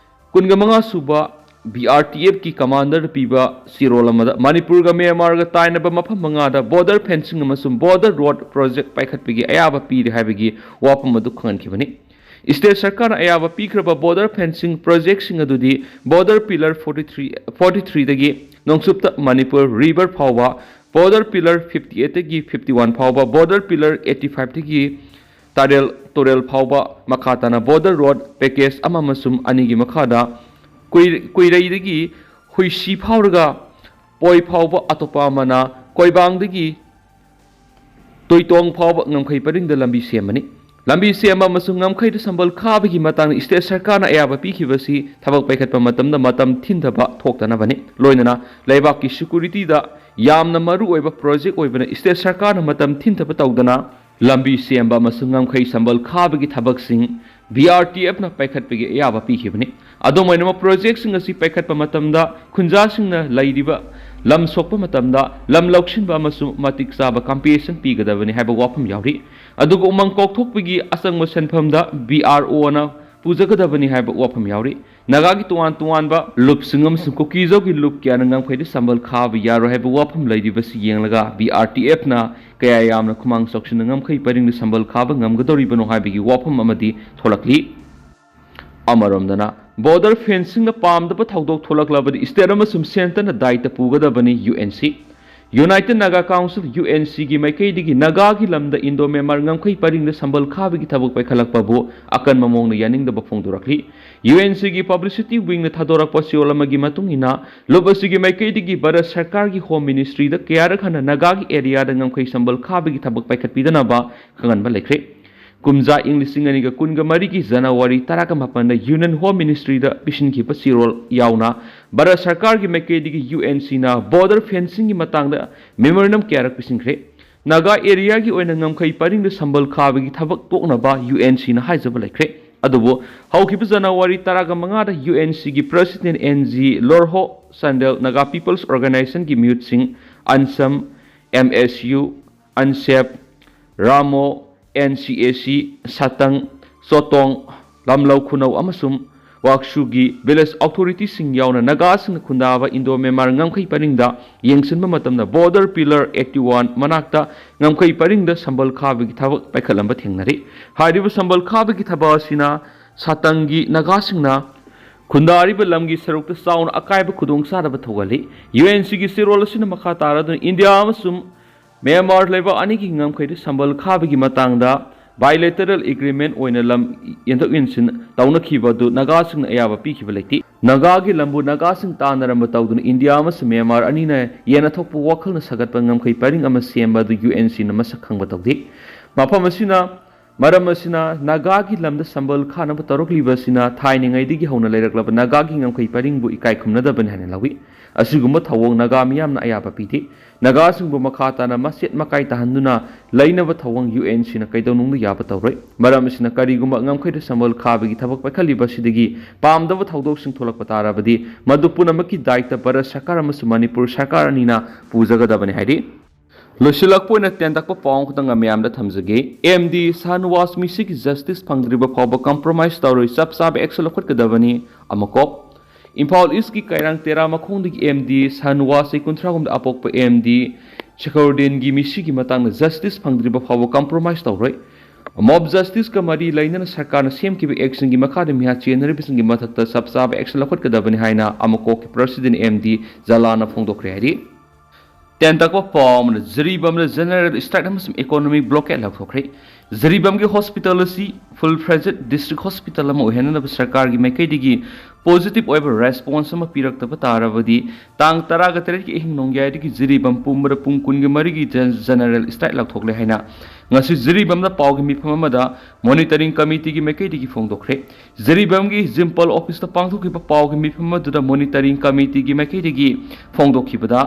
ꯀꯨꯟꯒ ꯃꯉꯥ ꯁꯨꯕ ꯕꯤ ꯑꯥꯔ ꯇꯤ ꯑꯦꯐꯀꯤ ꯀꯃꯥꯟꯗꯔꯗ ꯄꯤꯕ ꯆꯦꯔꯣꯜ ꯑꯃꯗ ꯃꯅꯤꯄꯨꯔꯒ ꯃ꯭ꯌꯥꯟꯃꯥꯔꯒ ꯇꯥꯏꯅꯕ ꯃꯐꯝ ꯃꯉꯥꯗ ꯕꯣꯔꯗꯔ ꯐꯦꯟꯁꯤꯡ ꯑꯃꯁꯨꯡ ꯕꯣꯔꯗꯔ ꯔꯣꯗ ꯄ꯭ꯔꯣꯖꯦꯛ ꯄꯥꯏꯈꯠꯄꯒꯤ ꯑꯌꯥꯕ ꯄꯤꯔꯦ ꯍꯥꯏꯕꯒꯤ ꯋꯥꯐꯝ ꯑꯗꯨ ꯈꯪꯍꯟꯈꯤꯕꯅꯤ꯫ ꯁ꯭ꯇꯦꯠ ꯁꯔꯀꯥꯔꯅ ꯑꯌꯥꯕ ꯄꯤꯈ꯭ꯔꯕ ꯕꯣꯔꯗꯔ ꯐꯦꯟꯁꯤꯡ ꯄ꯭ꯔꯣꯖꯦꯛꯁꯤꯡ ꯑꯗꯨꯗꯤ border pillar forty three, forty ꯊ꯭ꯔꯤꯗꯒꯤ ꯅꯣꯡꯆꯨꯞꯇ ꯃꯅꯤꯄꯨꯔ ꯔꯤꯚꯔ ꯐꯥꯎꯕ border pillar fifty eight ꯇꯒꯤ fifty one ꯐꯥꯎꯕ, border pillar eighty five ꯇꯒꯤ ꯇꯥꯔꯦꯜ ꯇꯨꯔꯦꯜ ꯐꯥꯎꯕ ꯃꯈꯥ ꯇꯥꯅ border road package ꯑꯃ ꯑꯃꯁꯨꯡ ꯑꯅꯤꯒꯤ ꯃꯈꯥꯗ ꯀꯨꯏ-, ꯀꯨꯏꯔꯩꯗꯒꯤ ꯍꯨꯏꯁꯤ ꯐꯥꯎꯔꯒ ꯄꯣꯏ ꯐꯥꯎꯕ, ꯑꯇꯣꯞꯄ ꯑꯃꯅ ꯀꯣꯏꯕꯥꯡꯗꯒꯤ ꯇꯣꯏꯇꯣꯡ ꯐꯥꯎꯕ ꯉꯝꯈꯩ ꯄꯔꯤꯡꯗ ꯂꯝꯕꯤ ꯁꯦꯝꯕꯅꯤ꯫ ꯂꯝꯕꯤ ꯁꯦꯝꯕ ꯑꯃꯁꯨꯡ ꯉꯝꯈꯩꯗ ꯁꯝꯕꯜ ꯈꯥꯕꯒꯤ ꯃꯇꯥꯡꯗ state ꯁꯔꯀꯥꯔꯅ ꯑꯌꯥꯕ ꯄꯤꯈꯤꯕꯁꯤ ꯊꯕꯛ ꯄꯥꯏꯈꯠꯄ ꯃꯇꯝꯗ ꯃꯇꯝ ꯊꯤꯟꯊꯕ ꯊꯣꯛꯇꯅꯕꯅꯤ꯫ ꯂꯣꯏꯅꯅ ꯂꯩꯕꯥꯛꯀꯤ security ꯗ ꯌꯥꯝꯅ ꯃꯔꯨ ꯑꯣꯏꯕ project ꯑꯣꯏꯕꯅ state ꯁꯔꯀꯥꯔꯅ ꯃꯇꯝ ꯊꯤꯟꯊꯕ ꯇꯧꯗꯅ ꯂꯝꯕꯤ ꯁꯦꯝꯕ ꯑꯃꯁꯨꯡ ꯉꯝꯈꯩ ꯁꯝꯕꯜ ꯈꯥꯕꯒꯤ ꯊꯕꯛꯁꯤꯡ B R T F ꯅ ꯄꯥꯏꯈꯠꯄꯒꯤ ꯑꯌꯥꯕ ꯄꯤꯈꯤꯕꯅꯤ꯫ ꯑꯗꯨꯝ ꯑꯣꯏꯅꯃꯛ, project ꯁꯤꯡ ꯑꯁꯤ ꯄꯥꯏꯈꯠꯄ ꯃꯇꯝꯗ ꯈꯨꯟꯖꯥꯁꯤꯡꯅ ꯂꯩꯔꯤꯕ ꯂꯝ ꯁꯣꯛꯄ ꯃꯇꯝꯗ ꯂꯝ ꯂꯧꯁꯤꯟꯕ ꯑꯃꯁꯨꯡ ꯃꯇꯤꯛ ꯆꯥꯕ compensation ꯄꯤꯒꯗꯕꯅꯤ ꯍꯥꯏꯕ ꯋꯥꯐꯝ ꯌꯥꯎꯔꯤ꯫ ꯑꯗꯨꯒ ꯎꯃꯪ ꯀꯣꯛꯊꯣꯛꯄꯒꯤ ꯑꯆꯪꯕ ꯁꯦꯟꯐꯝꯗ B R O ꯅ ꯄꯨꯖꯒꯗꯕꯅꯤ ꯍꯥꯏꯕ ꯋꯥꯐꯝ ꯌꯥꯎꯔꯤ꯫ ꯅꯥꯒꯥꯒꯤ ꯇꯣꯉꯥꯟ ꯇꯣꯉꯥꯟꯕ ꯂꯨꯞꯁꯤꯡ ꯑꯃꯁꯨꯡ ꯀꯨꯀꯤꯖꯧꯒꯤ ꯂꯨꯞ ꯀꯌꯥꯅ ꯉꯝꯈꯩꯗ ꯁꯝꯕꯜ ꯈꯥꯕ ꯌꯥꯔꯣꯏ ꯍꯥꯏꯕ ꯋꯥꯐꯝ ꯂꯩꯔꯤꯕꯁꯤ ꯌꯦꯡꯂꯒ B R T F ꯅ ꯀꯌꯥ ꯌꯥꯝꯅ ꯈꯨꯃꯥꯡ ꯆꯥꯎꯁꯤꯟꯅ ꯉꯝꯈꯩ ꯄꯔꯤꯡꯗ ꯁꯝꯕꯜ ꯈꯥꯕ ꯉꯝꯒꯗꯧꯔꯤꯕꯅꯣ ꯍꯥꯏꯕꯒꯤ ꯋꯥꯐꯝ ꯑꯃꯗꯤ ꯊꯣꯛꯂꯛꯂꯤ꯫ ꯑꯃꯔꯣꯝꯗꯅ, border fencing ꯅ ꯄꯥꯝꯗꯕ ꯊꯧꯗꯣꯛ ꯊꯣꯛꯂꯛꯂꯕꯗꯤ state ꯑꯃꯁꯨꯡ centre ꯅ ꯗꯥꯏꯇ ꯄꯨꯒꯗꯕꯅꯤ꯫ U N C, United Naga Council, U N C ꯒꯤ ꯃꯥꯏꯀꯩꯗꯒꯤ ꯅꯥꯒꯥꯒꯤ ꯂꯝꯗ Indo Myanmar ꯉꯝꯈꯩ ꯄꯔꯤꯡꯗ ꯁꯝꯕꯜ ꯈꯥꯕꯒꯤ ꯊꯕꯛ ꯄꯥꯏꯈꯠꯂꯛꯄꯕꯨ ꯑꯀꯟꯕ ꯃꯑꯣꯡꯗ ꯌꯥꯅꯤꯡꯗꯕ ꯐꯣꯡꯗꯣꯔꯛꯂꯤ꯫ U N C ꯒꯤ publicity wing ꯅ ꯊꯥꯗꯣꯔꯛꯄ ꯆꯦꯔꯣꯜ ꯑꯃꯒꯤ ꯃꯇꯨꯡ ꯏꯟꯅ, ꯂꯨꯞ ꯑꯁꯤꯒꯤ ꯃꯥꯏꯀꯩꯗꯒꯤ ꯚꯥꯔꯠ ꯁꯔꯀꯥꯔꯒꯤ Home Ministry ꯗ ꯀꯌꯥꯔꯛ ꯍꯟꯅ ꯅꯥꯒꯥꯒꯤ area ꯗ ꯉꯝꯈꯩ ꯁꯝꯕꯜ ꯈꯥꯕꯒꯤ ꯊꯕꯛ ꯄꯥꯏꯈꯠꯄꯤꯗꯅꯕ ꯈꯪꯍꯟꯕ ꯂꯩꯈ꯭ꯔꯦ꯫ ꯀꯨꯝꯖꯥ ꯏꯪ ꯂꯤꯁꯤꯡ ꯑꯅꯤꯒ ꯀꯨꯟꯒ ꯃꯔꯤꯒꯤ January ꯇꯔꯥꯃꯥꯄꯟꯗ Union Home Ministry ꯗ ꯄꯤꯁꯤꯟꯈꯤꯕ ꯆꯦꯔꯣꯜ ꯌꯥꯎꯅ ꯚꯥꯔꯠ ꯁꯔꯀꯥꯔꯒꯤ ꯃꯥꯏꯀꯩꯗꯒꯤ U N C ꯅ border fencing ꯒꯤ ꯃꯇꯥꯡꯗ memorandum ꯀꯌꯥꯔꯛ ꯄꯤꯁꯤꯟꯈ꯭ꯔꯦ꯫ ꯅꯥꯒꯥ area ꯒꯤ ꯑꯣꯏꯅ ꯉꯝꯈꯩ ꯄꯔꯤꯡꯗ ꯁꯝꯕꯜ ꯈꯥꯕꯒꯤ ꯊꯕꯛ ꯇꯣꯛꯅꯕ U N C ꯅ ꯍꯥꯏꯖꯕ ꯂꯩꯈ꯭ꯔꯦ꯫ ꯑꯗꯨꯕꯨ ꯍꯧꯈꯤꯕ January ꯇꯔꯥꯃꯉꯥꯗ U N C ꯒꯤ President N G Lorho Sandel, Naga People's Organization ꯒꯤ ꯃꯤꯍꯨꯠꯁꯤꯡ, ꯑꯟꯁꯝ, M S U, ꯑꯟꯁꯦꯞ, ꯔꯥꯃꯣ, N C A C, ꯁꯥꯇꯪ, ꯆꯣꯇꯣꯡ, ꯂꯝꯂꯧ ꯈꯨꯅꯧ ꯑꯃꯁꯨꯡ ꯋꯥꯛꯁꯨꯒꯤ village authority ꯁꯤꯡ ꯌꯥꯎꯅ ꯅꯥꯒꯥꯁꯤꯡꯅ ꯈꯨꯟꯗꯥꯕ Indo Myanmar ꯉꯝꯈꯩ ꯄꯔꯤꯡꯗ ꯌꯦꯡꯁꯤꯟꯕ ꯃꯇꯝꯗ border pillar eighty one ꯃꯅꯥꯛꯇ ꯉꯝꯈꯩ ꯄꯔꯤꯡꯗ ꯁꯝꯕꯜ ꯈꯥꯕꯒꯤ ꯊꯕꯛ ꯄꯥꯏꯈꯠꯂꯝꯕ ꯊꯦꯡꯅꯔꯤ꯫ ꯍꯥꯏꯔꯤꯕ ꯁꯝꯕꯜ ꯈꯥꯕꯒꯤ ꯊꯕꯛ ꯑꯁꯤꯅ ꯁꯥꯇꯪꯒꯤ ꯅꯥꯒꯥꯁꯤꯡꯅ ꯈꯨꯟꯗꯥꯔꯤꯕ ꯂꯝꯒꯤ ꯁꯔꯨꯛꯇ ꯆꯥꯎꯅ ꯑꯀꯥꯏꯕ ꯈꯨꯗꯣꯡꯆꯥꯗꯕ ꯊꯣꯛꯍꯜꯂꯤ꯫ ꯌꯨ ꯑꯦꯟ ꯁꯤꯒꯤ ꯆꯦꯔꯣꯜ ꯑꯁꯤꯅ ꯃꯈꯥ ꯇꯥꯔꯗꯨꯅ ꯏꯟꯗꯤꯌꯥ ꯑꯃꯁꯨꯡ ꯃ꯭ꯌꯥꯟꯃꯥꯔ ꯂꯩꯕꯥꯛ ꯑꯅꯤꯒꯤ ꯉꯝꯈꯩꯗ ꯁꯝꯕꯜ ꯈꯥꯕꯒꯤ ꯃꯇꯥꯡꯗ bilateral agreement ꯑꯣꯏꯅ ꯂꯝ ꯌꯦꯟꯊꯣꯛ ꯌꯦꯟꯁꯤꯟ ꯇꯧꯅꯈꯤꯕ ꯑꯗꯨ ꯅꯥꯒꯥꯁꯤꯡꯅ ꯑꯌꯥꯕ ꯄꯤꯈꯤꯕ ꯂꯩꯇꯦ꯫ ꯅꯥꯒꯥꯒꯤ ꯂꯝꯕꯨ ꯅꯥꯒꯥꯁꯤꯡ ꯇꯥꯟꯅꯔꯝꯕ ꯇꯧꯗꯨꯅ ꯏꯟꯗꯤꯌꯥ ꯑꯃꯁꯨꯡ ꯃ꯭ꯌꯥꯟꯃꯥꯔ ꯑꯅꯤꯅ ꯌꯦꯟꯅ ꯊꯣꯛꯄ ꯋꯥꯈꯜꯅ ꯁꯥꯒꯠꯄ ꯉꯝꯈꯩ ꯄꯔꯤꯡ ꯑꯃ ꯁꯦꯝꯕ ꯑꯗꯨ ꯌꯨ ꯑꯦꯟ ꯁꯤꯅ ꯃꯁꯛ ꯈꯪꯕ ꯇꯧꯗꯦ꯫ ꯃꯐꯝ ꯑꯁꯤꯅ ꯃꯔꯝ ꯑꯁꯤꯅ ꯅꯥꯒꯥꯒꯤ ꯂꯝꯗ ꯁꯝꯕꯜ ꯈꯥꯅꯕ ꯇꯧꯔꯛꯂꯤꯕ ꯑꯁꯤꯅ ꯊꯥꯏꯅꯉꯩꯗꯒꯤ ꯍꯧꯅ ꯂꯩꯔꯛꯂꯕ ꯅꯥꯒꯥꯒꯤ ꯉꯝꯈꯩ ꯄꯔꯤꯡꯕꯨ ꯏꯀꯥꯏ ꯈꯨꯝꯅꯗꯕꯅꯤ ꯍꯥꯏꯅ ꯂꯧꯏ꯫ ꯑꯁꯤꯒꯨꯝꯕ ꯊꯧꯑꯣꯡ ꯅꯥꯒꯥ ꯃꯤꯌꯥꯝꯅ ꯑꯌꯥꯕ ꯄꯤꯗꯦ꯫ ꯅꯥꯒꯥꯁꯤꯡꯕꯨ ꯃꯈꯥ ꯇꯥꯅ ꯃꯆꯦꯠ ꯃꯀꯥꯏ ꯇꯥꯍꯟꯗꯨꯅ ꯂꯩꯅꯕ ꯊꯧꯑꯣꯡ ꯌꯨ ꯑꯦꯟ ꯁꯤꯅ ꯀꯩꯗꯧꯅꯨꯡꯗ ꯌꯥꯕ ꯇꯧꯔꯣꯏ꯫ ꯃꯔꯝ ꯑꯁꯤꯅ ꯀꯔꯤꯒꯨꯝꯕ ꯉꯝꯈꯩꯗ ꯁꯝꯕꯜ ꯈꯥꯕꯒꯤ ꯊꯕꯛ ꯄꯥꯏꯈꯠꯂꯤꯕ ꯑꯁꯤꯗꯒꯤ ꯄꯥꯝꯗꯕ ꯊꯧꯗꯣꯛꯁꯤꯡ ꯊꯣꯛꯂꯛꯄ ꯇꯥꯔꯕꯗꯤ ꯃꯗꯨ ꯄꯨꯝꯅꯃꯛꯀꯤ ꯗꯥꯏꯇ ꯚꯥꯔꯠ ꯁꯔꯀꯥꯔ ꯑꯃꯁꯨꯡ ꯃꯅꯤꯄꯨꯔ ꯁꯔꯀꯥꯔ ꯑꯅꯤꯅ ꯄꯨꯖꯒꯗꯕꯅꯤ ꯍꯥꯏꯔꯤ꯫ ꯂꯣꯏꯁꯤꯜꯂꯛꯄ ꯑꯣꯏꯅ ꯇꯦꯟꯇꯛꯄ ꯄꯥꯎ ꯑꯃꯈꯛꯇꯪ ꯃꯌꯥꯝꯗ ꯊꯝꯖꯒꯦ꯫ ꯑꯦꯝ ꯗꯤ ꯁꯥꯍꯅꯋꯥꯖ ꯃꯤꯁꯤꯒꯤ ꯖꯁꯇꯤꯁ ꯐꯪꯗ꯭ꯔꯤꯕ ꯐꯥꯎꯕ ꯀꯝꯄ꯭ꯔꯣꯃꯥꯏꯁ ꯇꯧꯔꯣꯏ, ꯆꯞ ꯆꯥꯕ ꯑꯦꯛꯁꯟ ꯂꯧꯈꯠꯀꯗꯕꯅꯤ꯫ ꯑꯃꯀꯣ, ꯏꯝꯐꯥꯜ ꯏꯁꯀꯤ ꯀꯩꯔꯥꯡ ꯇꯦꯔꯥ ꯃꯈꯣꯡꯗꯒꯤ ꯑꯦꯝ ꯗꯤ ꯁꯥꯍꯅꯋꯥꯖ, ꯆꯍꯤ ꯀꯨꯟꯊ꯭ꯔꯥ ꯍꯨꯝꯗ ꯑꯄꯣꯛꯄ ꯑꯦꯝ ꯗꯤ ꯁꯦꯈꯔꯨꯗꯤꯟꯒꯤ ꯃꯤꯁꯤꯒꯤ ꯃꯇꯥꯡꯗ ꯖꯁꯇꯤꯁ ꯐꯪꯗ꯭ꯔꯤꯕ ꯐꯥꯎꯕ ꯀꯝꯄ꯭ꯔꯣꯃꯥꯏꯁ ꯇꯧꯔꯣꯏ꯫ ꯃꯣꯕ ꯖꯁꯇꯤꯁꯀ ꯃꯔꯤ ꯂꯩꯅꯅ ꯁꯔꯀꯥꯔꯅ ꯁꯦꯝꯈꯤꯕ ꯑꯦꯛꯁꯟꯒꯤ ꯃꯈꯥꯗ ꯃꯤꯍꯥꯠ ꯆꯦꯟꯅꯔꯤꯕꯁꯤꯡꯒꯤ ꯃꯊꯛꯇ ꯆꯞ ꯆꯥꯕ ꯑꯦꯛꯁꯟ ꯂꯧꯈꯠꯀꯗꯕꯅꯤ ꯍꯥꯏꯅ ꯑꯃꯀꯣꯛꯀꯤ ꯄ꯭ꯔꯁꯤꯗꯦꯟ ꯑꯦꯝ ꯗꯤ ꯖꯂꯥꯅ ꯐꯣꯡꯗꯣꯛꯈ꯭ꯔꯦ ꯍꯥꯏꯔꯤ꯫ ꯇꯦꯟꯇꯛꯄ ꯄꯥꯎ ꯑꯃꯅ ꯖꯤꯔꯤꯕꯥꯝꯗ ꯖꯦꯅꯔꯦꯜ ꯁ꯭ꯇ꯭ꯔꯥꯏꯛ ꯑꯃꯁꯨꯡ ꯏꯀꯣꯅꯣꯃꯤꯛ ꯕ꯭ꯂꯣꯀꯦꯠ ꯂꯥꯎꯊꯣꯛꯈ꯭ꯔꯦ꯫ ꯖꯤꯔꯤꯕꯥꯝꯒꯤ ꯍꯣꯁꯄꯤꯇꯥꯜ ꯑꯁꯤ ꯐꯨꯜ ꯐ꯭ꯂꯦꯖꯦꯗ ꯗꯤꯁꯇ꯭ꯔꯤꯛ ꯍꯣꯁꯄꯤꯇꯥꯜ ꯑꯃ ꯑꯣꯏꯍꯟꯅꯅꯕ ꯁꯔꯀꯥꯔꯒꯤ ꯃꯥꯏꯀꯩꯗꯒꯤ ꯄꯣꯖꯤꯇꯤꯚ ꯑꯣꯏꯕ ꯔꯦꯁꯄꯣꯟꯁ ꯑꯃ ꯄꯤꯔꯛꯇꯕ ꯇꯥꯔꯕꯗꯤ ꯇꯥꯡ ꯇꯔꯥꯒ ꯇꯔꯦꯠꯀꯤ ꯑꯍꯤꯡ ꯅꯣꯡꯌꯥꯏꯗꯒꯤ ꯖꯤꯔꯤꯕꯥꯝ ꯄꯨꯝꯕꯗ ꯄꯨꯡ ꯀꯨꯟꯒ ꯃꯔꯤꯒꯤ ꯖꯦ-, ꯖꯦꯅꯔꯦꯜ ꯁ꯭ꯇ꯭ꯔꯥꯏꯛ ꯂꯥꯎꯊꯣꯛꯂꯦ ꯍꯥꯏꯅ ꯉꯁꯤ ꯖꯤꯔꯤꯕꯥꯝꯗ ꯄꯥꯎꯒꯤ ꯃꯤꯐꯝ ꯑꯃꯗ ꯃꯣꯅꯤꯇꯔꯤꯡ ꯀꯃꯤꯇꯤꯒꯤ ꯃꯥꯏꯀꯩꯗꯒꯤ ꯐꯣꯡꯗꯣꯛꯈ꯭ꯔꯦ꯫ ꯖꯤꯔꯤꯕꯥꯝꯒꯤ ꯖꯤꯝꯄꯜ ꯑꯣꯐꯤꯁꯇ ꯄꯥꯡꯊꯣꯛꯈꯤꯕ ꯄꯥꯎꯒꯤ ꯃꯤꯐꯝ ꯑꯗꯨꯗ ꯃꯣꯅꯤꯇꯔꯤꯡ ꯀꯃꯤꯇꯤꯒꯤ ꯃꯥꯏꯀꯩꯗꯒꯤ ꯐꯣꯡꯗꯣꯛꯈꯤꯕꯗ,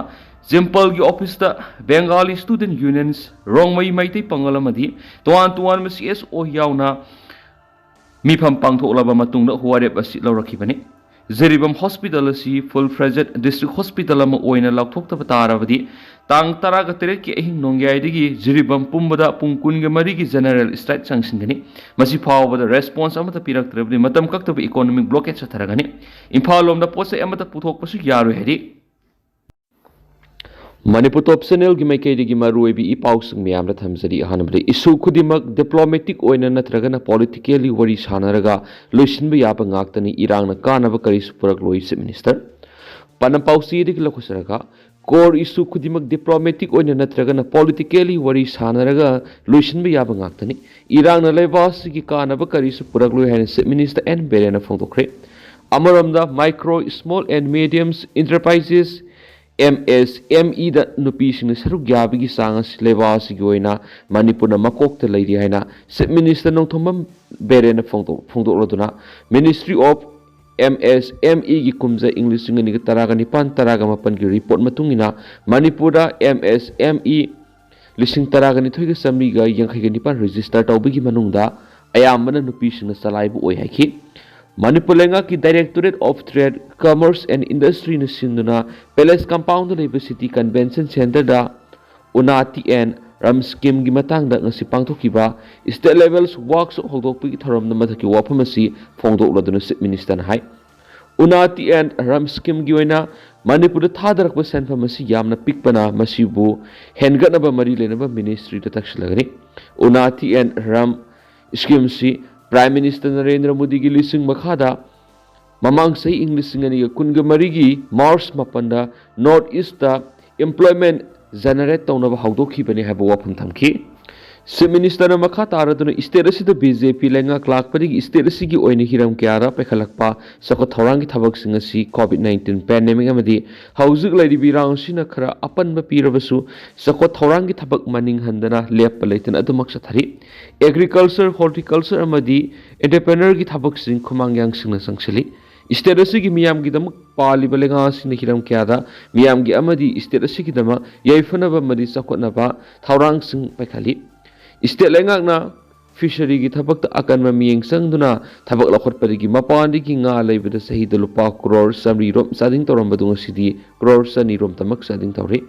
ꯖꯤꯝꯄꯜꯒꯤ ꯑꯣꯐꯤꯁꯇ ꯕꯦꯡꯒꯥꯂꯤ ꯁ꯭ꯇꯨꯗꯦꯟꯠ ꯌꯨꯅꯤꯌꯟꯁ, ꯔꯣꯡꯃꯩ ꯃꯩꯇꯩ ꯄꯥꯉꯜ ꯑꯃꯗꯤ ꯇꯣꯉꯥꯟ ꯇꯣꯉꯥꯟꯕ ꯁꯤ ꯑꯦꯁ ꯑꯣ ꯌꯥꯎꯅ ꯃꯤꯐꯝ ꯄꯥꯡꯊꯣꯛꯂꯕ ꯃꯇꯨꯡꯗ ꯋꯥꯔꯦꯞ ꯑꯁꯤ ꯂꯧꯔꯛꯈꯤꯕꯅꯤ꯫ ꯖꯤꯔꯤꯕꯥꯝ ꯍꯣꯁꯄꯤꯇꯥꯜ ꯑꯁꯤ ꯐꯨꯜ ꯐ꯭ꯂꯦꯖꯦꯗ ꯗꯤꯁꯇ꯭ꯔꯤꯛ ꯍꯣꯁꯄꯤꯇꯥꯜ ꯑꯃ ꯑꯣꯏꯅ ꯂꯥꯎꯊꯣꯛꯇꯕ ꯇꯥꯔꯕꯗꯤ, ꯇꯥꯡ ꯇꯔꯥꯒ ꯇꯔꯦꯠꯀꯤ ꯑꯍꯤꯡ ꯅꯣꯡꯌꯥꯏꯗꯒꯤ ꯖꯤꯔꯤꯕꯥꯝ ꯄꯨꯝꯕꯗ ꯄꯨꯡ ꯀꯨꯟꯒ ꯃꯔꯤꯒꯤ ꯖꯦꯅꯔꯦꯜ ꯁ꯭ꯇ꯭ꯔꯥꯏꯛ ꯆꯪꯁꯤꯟꯒꯅꯤ꯫ ꯃꯁꯤ ꯐꯥꯎꯕꯗ ꯔꯦꯁꯄꯣꯟꯁ ꯑꯃꯠꯇ ꯄꯤꯔꯛꯇ꯭ꯔꯕꯗꯤ ꯃꯇꯝ ꯀꯛꯇꯕ ꯏꯀꯣꯅꯣꯃꯤꯛ ꯕ꯭ꯂꯣꯀꯦꯠ ꯆꯠꯊꯔꯒꯅꯤ꯫ ꯏꯝꯐꯥꯜ ꯂꯣꯝꯗ ꯄꯣꯠ ꯆꯩ ꯑꯃꯠꯇ ꯄꯨꯊꯣꯛꯄꯁꯨ ꯌꯥꯔꯣꯏ ꯍꯥꯏꯔꯤ꯫ ꯃꯅꯤꯄꯨꯔ ꯇꯣꯞ ꯆꯦꯅꯦꯜꯒꯤ ꯃꯥꯏꯀꯩꯗꯒꯤ ꯃꯔꯨꯑꯣꯏꯕ ꯏ ꯄꯥꯎꯁꯤꯡ ꯃꯌꯥꯝꯗ ꯊꯝꯖꯔꯤ꯫ ꯑꯍꯥꯟꯕꯗ, ꯏꯁꯨ ꯈꯨꯗꯤꯡꯃꯛ ꯗꯤꯄ꯭ꯂꯣꯃꯦꯇꯤꯛ ꯑꯣꯏꯅ ꯅꯠꯇ꯭ꯔꯒꯅ ꯄꯣꯂꯤꯇꯤꯀꯦꯜꯂꯤ ꯋꯥꯔꯤ ꯁꯥꯟꯅꯔꯒ ꯂꯣꯏꯁꯤꯟꯕ ꯌꯥꯕ ꯉꯥꯛꯇꯅꯤ, ꯏꯔꯥꯡꯅ ꯀꯥꯟꯅꯕ ꯀꯔꯤꯁꯨ ꯄꯨꯔꯛꯂꯣꯏ, ꯆꯤꯐ ꯃꯤꯅꯤꯁꯇꯔ꯫ ꯄꯥꯟꯗꯝ ꯄꯥꯎꯆꯦꯗꯒꯤ ꯂꯧꯈꯠꯆꯔꯒ, ꯀꯣꯔ ꯏꯁꯨ ꯈꯨꯗꯤꯡꯃꯛ ꯗꯤꯄ꯭ꯂꯣꯃꯦꯇꯤꯛ ꯑꯣꯏꯅ ꯅꯠꯇ꯭ꯔꯒꯅ ꯄꯣꯂꯤꯇꯤꯀꯦꯜꯂꯤ ꯋꯥꯔꯤ ꯁꯥꯟꯅꯔꯒ ꯂꯣꯏꯁꯤꯟꯕ ꯌꯥꯕ ꯉꯥꯛꯇꯅꯤ, ꯏꯔꯥꯡꯅ ꯂꯩꯕꯥꯛ ꯑꯁꯤꯒꯤ ꯀꯥꯟꯅꯕ ꯀꯔꯤꯁꯨ ꯄꯨꯔꯛꯂꯣꯏ ꯍꯥꯏꯅ ꯆꯤꯐ ꯃꯤꯅꯤꯁꯇꯔ ꯑꯦꯟ ꯕꯤꯔꯦꯟꯅ ꯐꯣꯡꯗꯣꯛꯈ꯭ꯔꯦ꯫ ꯑꯃꯔꯣꯝꯗ, micro, small and mediums enterprises, M S M ꯏꯗ ꯅꯨꯄꯤꯁꯤꯡꯅ ꯁꯔꯨꯛ ꯌꯥꯕꯒꯤ ꯆꯥꯡ ꯑꯁꯤ ꯂꯩꯕꯥꯛ ꯑꯁꯤꯒꯤ ꯑꯣꯏꯅ ꯃꯅꯤꯄꯨꯔꯅ ꯃꯀꯣꯛꯇ ꯂꯩꯔꯤ ꯍꯥꯏꯅ ꯆꯤꯐ ꯃꯤꯅꯤꯁꯇꯔ ꯅꯣꯡꯊꯣꯝꯕꯝ ꯕꯤꯔꯦꯟꯅ ꯐꯣꯡꯗꯣꯛ-, ꯐꯣꯡꯗꯣꯛꯂꯗꯨꯅ, ministry of M S M ꯏꯒꯤ ꯀꯨꯝꯖꯥ ꯏꯪ ꯂꯤꯁꯤꯡ ꯑꯅꯤꯒ ꯇꯔꯥꯒ ꯅꯤꯄꯥꯟ ꯇꯔꯥꯒ ꯃꯥꯄꯟꯒꯤ ꯔꯤꯄꯣꯔꯠ ꯃꯇꯨꯡ ꯏꯟꯅ, ꯃꯅꯤꯄꯨꯔꯗ ꯑꯦꯝ ꯑꯦꯁ ꯑꯦꯝ ꯏ ꯂꯤꯁꯤꯡ ꯇꯔꯥꯒ ꯅꯤꯊꯣꯏꯒ ꯆꯥꯃꯔꯤꯒ ꯌꯥꯡꯈꯩꯒ ꯅꯤꯄꯥꯟ ꯔꯦꯖꯤꯁꯇꯔ ꯇꯧꯕꯒꯤ ꯃꯅꯨꯡꯗ ꯑꯌꯥꯝꯕꯅ ꯅꯨꯄꯤꯁꯤꯡꯅ ꯆꯂꯥꯏꯕ ꯑꯣꯏ ꯍꯥꯏꯈꯤ꯫ ꯃꯅꯤꯄꯨꯔ ꯂꯩꯉꯥꯛꯀꯤ Directorate of Trade, Commerce and Industryꯅ ꯁꯤꯟꯗꯨꯅ ꯄꯦꯂꯦꯁ ꯀꯝꯄꯥꯎꯟꯗ ꯂꯩꯕ ꯁꯤꯇꯤ ꯀꯟꯚꯦꯟꯁꯟ ꯁꯦꯟꯇꯔꯗ ꯎꯅꯥꯇꯤ ꯑꯦꯟ ꯔꯝ ꯁ꯭ꯀꯤꯝꯒꯤ ꯃꯇꯥꯡꯗ ꯉꯁꯤ ꯄꯥꯡꯊꯣꯛꯈꯤꯕ ꯁ꯭ꯇꯦꯠ ꯂꯦꯚꯦꯜ ꯋꯥꯔꯛꯁꯣꯞ ꯍꯧꯗꯣꯛꯄꯒꯤ ꯊꯧꯔꯝꯗ ꯃꯊꯛꯀꯤ ꯋꯥꯐꯝ ꯑꯁꯤ ꯐꯣꯡꯗꯣꯛꯂꯗꯨꯅ ꯆꯤꯐ ꯃꯤꯅꯤꯁꯇꯔꯅ ꯍꯥꯏ, ꯎꯅꯥꯇꯤ ꯑꯦꯟ ꯔꯝ ꯁ꯭ꯀꯤꯝꯒꯤ ꯑꯣꯏꯅ ꯃꯅꯤꯄꯨꯔꯗ ꯊꯥꯗꯔꯛꯄ ꯁꯦꯟꯐꯝ ꯑꯁꯤ ꯌꯥꯝꯅ ꯄꯤꯛꯄꯅ ꯃꯁꯤꯕꯨ ꯍꯦꯟꯒꯠꯅꯕ ꯃꯔꯤ ꯂꯩꯅꯕ ꯃꯤꯅꯤꯁꯇ꯭ꯔꯤꯗ ꯇꯛꯁꯤꯜꯂꯒꯅꯤ꯫ ꯎꯅꯥꯇꯤ ꯑꯦꯟ ꯔꯝ ꯁ꯭ꯀꯤꯝꯁꯤ ꯄ꯭ꯔꯥꯏꯝ ꯃꯤꯅꯤꯁꯇꯔ ꯅꯔꯦꯟꯗ꯭ꯔ ꯃꯣꯗꯤꯒꯤ ꯂꯨꯆꯤꯡ ꯃꯈꯥꯗ ꯃꯃꯥꯡ ꯆꯍꯤ ꯏꯪ ꯂꯤꯁꯤꯡ ꯑꯅꯤꯒ ꯀꯨꯟꯒ ꯃꯔꯤꯒꯤ ꯃꯥꯔꯆ ꯃꯥꯄꯟꯗ ꯅꯣꯔꯠ ꯏꯁꯇ employment generate ꯇꯧꯅꯕ ꯍꯧꯗꯣꯛꯈꯤꯕꯅꯤ ꯍꯥꯏꯕ ꯋꯥꯐꯝ ꯊꯝꯈꯤ꯫ ꯆꯤꯐ ꯃꯤꯅꯤꯁꯇꯔꯅ ꯃꯈꯥ ꯇꯥꯔꯗꯨꯅ ꯁ꯭ꯇꯦꯠ ꯑꯁꯤꯗ ꯕꯤ ꯖꯦ ꯄꯤ ꯂꯩꯉꯥꯛ ꯂꯥꯛꯄꯗꯒꯤ ꯁ꯭ꯇꯦꯠ ꯑꯁꯤꯒꯤ ꯑꯣꯏꯅ ꯍꯤꯔꯝ ꯀꯌꯥꯗ ꯄꯥꯏꯈꯠꯂꯛꯄ ꯆꯥꯎꯈꯠ ꯊꯧꯔꯥꯡꯒꯤ ꯊꯕꯛꯁꯤꯡ ꯑꯁꯤ ꯀꯣꯚꯤꯗ ꯅꯥꯏꯟꯇꯤꯟ ꯄꯦꯟꯗꯦꯃꯤꯛ ꯑꯃꯗꯤ ꯍꯧꯖꯤꯛ ꯂꯩꯔꯤꯕ ꯏꯔꯥꯡ ꯑꯁꯤꯅ ꯈꯔ ꯑꯄꯟꯕ ꯄꯤꯔꯕꯁꯨ ꯆꯥꯎꯈꯠ ꯊꯧꯔꯥꯡꯒꯤ ꯊꯕꯛ ꯃꯅꯤꯡ ꯍꯟꯗꯅ ꯂꯦꯞꯄ ꯂꯩꯇꯅ ꯑꯗꯨꯃꯛ ꯆꯠꯊꯔꯤ꯫ ꯑꯦꯒ꯭ꯔꯤꯀꯜꯆꯔ, ꯍꯣꯔꯇꯤꯀꯜꯆꯔ ꯑꯃꯗꯤ ꯑꯦꯟꯇꯔꯄ꯭ꯔꯦꯅꯔꯒꯤ ꯊꯕꯛꯁꯤꯡ ꯈꯨꯃꯥꯡ ꯌꯥꯡꯁꯤꯟꯅ ꯆꯪꯁꯤꯜꯂꯤ꯫ ꯁ꯭ꯇꯦꯠ ꯑꯁꯤꯒꯤ ꯃꯤꯌꯥꯝꯒꯤꯗꯃꯛ ꯄꯥꯜꯂꯤꯕ ꯂꯩꯉꯥꯛ ꯑꯁꯤꯅ ꯍꯤꯔꯝ ꯀꯌꯥꯗ ꯃꯤꯌꯥꯝꯒꯤ ꯑꯃꯗꯤ ꯁ꯭ꯇꯦꯠ ꯑꯁꯤꯒꯤꯗꯃꯛ ꯌꯥꯏꯐꯅꯕ ꯑꯃꯗꯤ ꯆꯥꯎꯈꯠꯅꯕ ꯊꯧꯔꯥꯡꯁꯤꯡ ꯄꯥꯏꯈꯠꯂꯤ꯫ ꯁ꯭ꯇꯦꯠ ꯂꯩꯉꯥꯛꯅ ꯐꯤꯁꯔꯤꯒꯤ ꯊꯕꯛꯇ ꯑꯀꯟꯕ ꯃꯤꯠꯌꯦꯡ ꯆꯪꯗꯨꯅ ꯊꯕꯛ ꯂꯧꯈꯠꯄꯗꯒꯤ ꯃꯄꯥꯟꯗꯒꯤ ꯉꯥ ꯂꯩꯕꯗ ꯆꯍꯤꯗ ꯂꯨꯄꯥ ꯀ꯭ꯔꯣꯔ ꯆꯥꯃꯔꯤ ꯔꯣꯝ ꯆꯥꯗꯤꯡ ꯇꯧꯔꯝꯕꯗꯨ ꯉꯁꯤꯗꯤ ꯀ꯭ꯔꯣꯔ ꯆꯅꯤ ꯔꯣꯝꯇꯃꯛ ꯆꯥꯗꯤꯡ ꯇꯧꯔꯤ꯫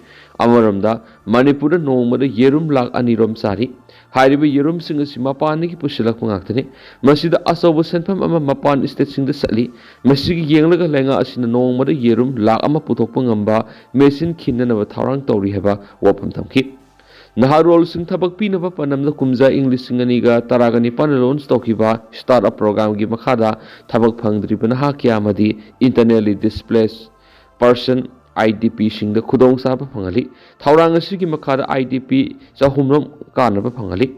ꯑꯃꯔꯣꯝꯗ ꯃꯅꯤꯄꯨꯔꯗ ꯅꯣꯡꯃꯗ ꯌꯦꯔꯨꯝ ꯂꯥꯈ ꯑꯅꯤ ꯔꯣꯝ ꯆꯥꯔꯤ꯫ ꯍꯥꯏꯔꯤꯕ ꯌꯦꯔꯨꯝꯁꯤꯡ ꯑꯁꯤ ꯃꯄꯥꯟꯗꯒꯤ ꯄꯨꯁꯤꯜꯂꯛꯄ ꯉꯥꯛꯇꯅꯤ꯫ ꯃꯁꯤꯗ ꯑꯆꯧꯕ ꯁꯦꯟꯐꯝ ꯑꯃ ꯃꯄꯥꯟ ꯁ꯭ꯇꯦꯠꯁꯤꯡꯗ ꯆꯠꯂꯤ꯫ ꯃꯁꯤꯒꯤ ꯌꯦꯡꯂꯒ ꯂꯩꯉꯥꯛ ꯑꯁꯤꯅ ꯅꯣꯡꯃꯗ ꯌꯦꯔꯨꯝ ꯂꯥꯈ ꯑꯃ ꯄꯨꯊꯣꯛꯄ ꯉꯝꯕ ꯃꯦꯆꯤꯟ ꯈꯤꯟꯅꯅꯕ ꯊꯧꯔꯥꯡ ꯇꯧꯔꯤ ꯍꯥꯏꯕ ꯋꯥꯐꯝ ꯊꯝꯈꯤ꯫ ꯅꯍꯥꯔꯣꯜꯁꯤꯡ ꯊꯕꯛ ꯄꯤꯅꯕ ꯄꯥꯟꯗꯝꯗ ꯀꯨꯝꯖꯥ ꯏꯪ ꯂꯤꯁꯤꯡ ꯑꯅꯤꯒ ꯇꯔꯥꯒ ꯅꯤꯄꯥꯟꯗ ꯂꯣꯟꯆ ꯇꯧꯈꯤꯕ ꯁ꯭ꯇꯥꯔꯠ ꯑꯞ ꯄ꯭ꯔꯣꯒ꯭ꯔꯥꯝꯒꯤ ꯃꯈꯥꯗ ꯊꯕꯛ ꯐꯪꯗ꯭ꯔꯤꯕ ꯅꯍꯥ ꯀꯌꯥ ꯑꯃꯗꯤ internally displace person, I D ꯄꯤꯁꯤꯡꯗ ꯈꯨꯗꯣꯡꯆꯥꯕ ꯐꯪꯍꯜꯂꯤ꯫ ꯊꯧꯔꯥꯡ ꯑꯁꯤꯒꯤ ꯃꯈꯥꯗ ꯑꯥꯏ ꯗꯤ ꯄꯤ ꯆꯍꯨꯝꯔꯣꯝ ꯀꯥꯟꯅꯕ ꯐꯪꯍꯜꯂꯤ꯫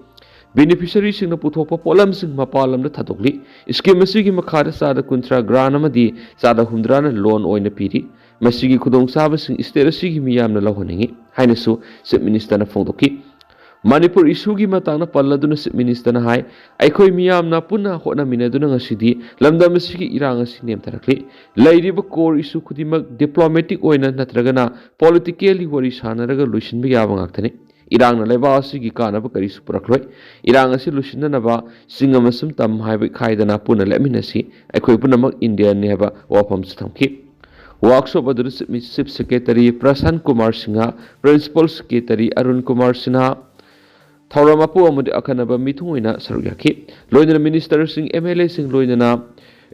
ꯕꯦꯅꯤꯐꯤꯁꯔꯤꯁꯤꯡꯅ ꯄꯨꯊꯣꯛꯄ ꯄꯣꯠꯂꯝꯁꯤꯡ ꯃꯄꯥꯟ ꯂꯝꯗ ꯊꯥꯗꯣꯛꯂꯤ꯫ ꯁ꯭ꯀꯤꯝ ꯑꯁꯤꯒꯤ ꯃꯈꯥꯗ ꯆꯥꯗ ꯀꯨꯟꯊ꯭ꯔꯥ ꯒ꯭ꯔꯥꯟ ꯑꯃꯗꯤ ꯆꯥꯗ ꯍꯨꯝꯗ꯭ꯔꯥꯅ ꯂꯣꯟ ꯑꯣꯏꯅ ꯄꯤꯔꯤ꯫ ꯃꯁꯤꯒꯤ ꯈꯨꯗꯣꯡꯆꯥꯕꯁꯤꯡ ꯁ꯭ꯇꯦꯠ ꯑꯁꯤꯒꯤ ꯃꯤꯌꯥꯝꯅ ꯂꯧꯍꯟꯅꯤꯡꯏ ꯍꯥꯏꯅꯁꯨ ꯆꯤꯐ ꯃꯤꯅꯤꯁꯇꯔꯅ ꯐꯣꯡꯗꯣꯛꯈꯤ꯫ ꯃꯅꯤꯄꯨꯔ ꯏꯁꯨꯒꯤ ꯃꯇꯥꯡꯗ ꯄꯜꯂꯗꯨꯅ ꯆꯤꯐ ꯃꯤꯅꯤꯁꯇꯔꯅ ꯍꯥꯏ, ꯑꯩꯈꯣꯏ ꯃꯤꯌꯥꯝꯅ ꯄꯨꯟꯅ ꯍꯣꯠꯅꯃꯤꯟꯅꯗꯨꯅ ꯉꯁꯤꯗꯤ ꯂꯝꯗꯝ ꯑꯁꯤꯒꯤ ꯏꯔꯥꯡ ꯑꯁꯤ ꯅꯦꯝꯊꯔꯛꯂꯤ꯫ ꯂꯩꯔꯤꯕ ꯀꯣꯔ ꯏꯁꯨ ꯈꯨꯗꯤꯡꯃꯛ ꯗꯤꯄ꯭ꯂꯣꯃꯦꯇꯤꯛ ꯑꯣꯏꯅ ꯅꯠꯇ꯭ꯔꯒꯅ ꯄꯣꯂꯤꯇꯤꯀꯦꯜꯂꯤ ꯋꯥꯔꯤ ꯁꯥꯟꯅꯔꯒ ꯂꯣꯏꯁꯤꯟꯕ ꯌꯥꯕ ꯉꯥꯛꯇꯅꯤ꯫ ꯏꯔꯥꯡꯅ ꯂꯩꯕꯥꯛ ꯑꯁꯤꯒꯤ ꯀꯥꯟꯅꯕ ꯀꯔꯤꯁꯨ ꯄꯨꯔꯛꯂꯣꯏ꯫ ꯏꯔꯥꯡ ꯑꯁꯤ ꯂꯣꯏꯁꯤꯟꯅꯅꯕ ꯆꯤꯡ ꯑꯃꯁꯨꯡ ꯇꯝ ꯍꯥꯏꯕ ꯈꯥꯏꯗꯅ ꯄꯨꯟꯅ ꯂꯦꯞꯃꯤꯟꯅꯁꯤ꯫ ꯑꯩꯈꯣꯏ ꯄꯨꯝꯅꯃꯛ ꯏꯟꯗꯤꯌꯟꯅꯤ ꯍꯥꯏꯕ ꯋꯥꯐꯝꯁꯨ ꯊꯝꯈꯤ꯫ ꯋꯥꯔꯛꯁꯣꯞ ꯑꯗꯨꯗ chief secretary Prashant Kumar Singh, principal secretary Arun Kumar Sinha, ꯊꯧꯔꯝ ꯑꯄꯨ ꯑꯃꯗꯤ ꯑꯈꯟꯅꯕ ꯃꯤꯊꯨꯡ ꯑꯣꯏꯅ ꯁꯔꯨꯛ ꯌꯥꯈꯤ꯫ ꯂꯣꯏꯅꯅ ꯃꯤꯅꯤꯁꯇꯔꯁꯤꯡ, ꯑꯦꯝ ꯑꯦꯜ ꯑꯦꯁꯤꯡ, ꯂꯣꯏꯅꯅ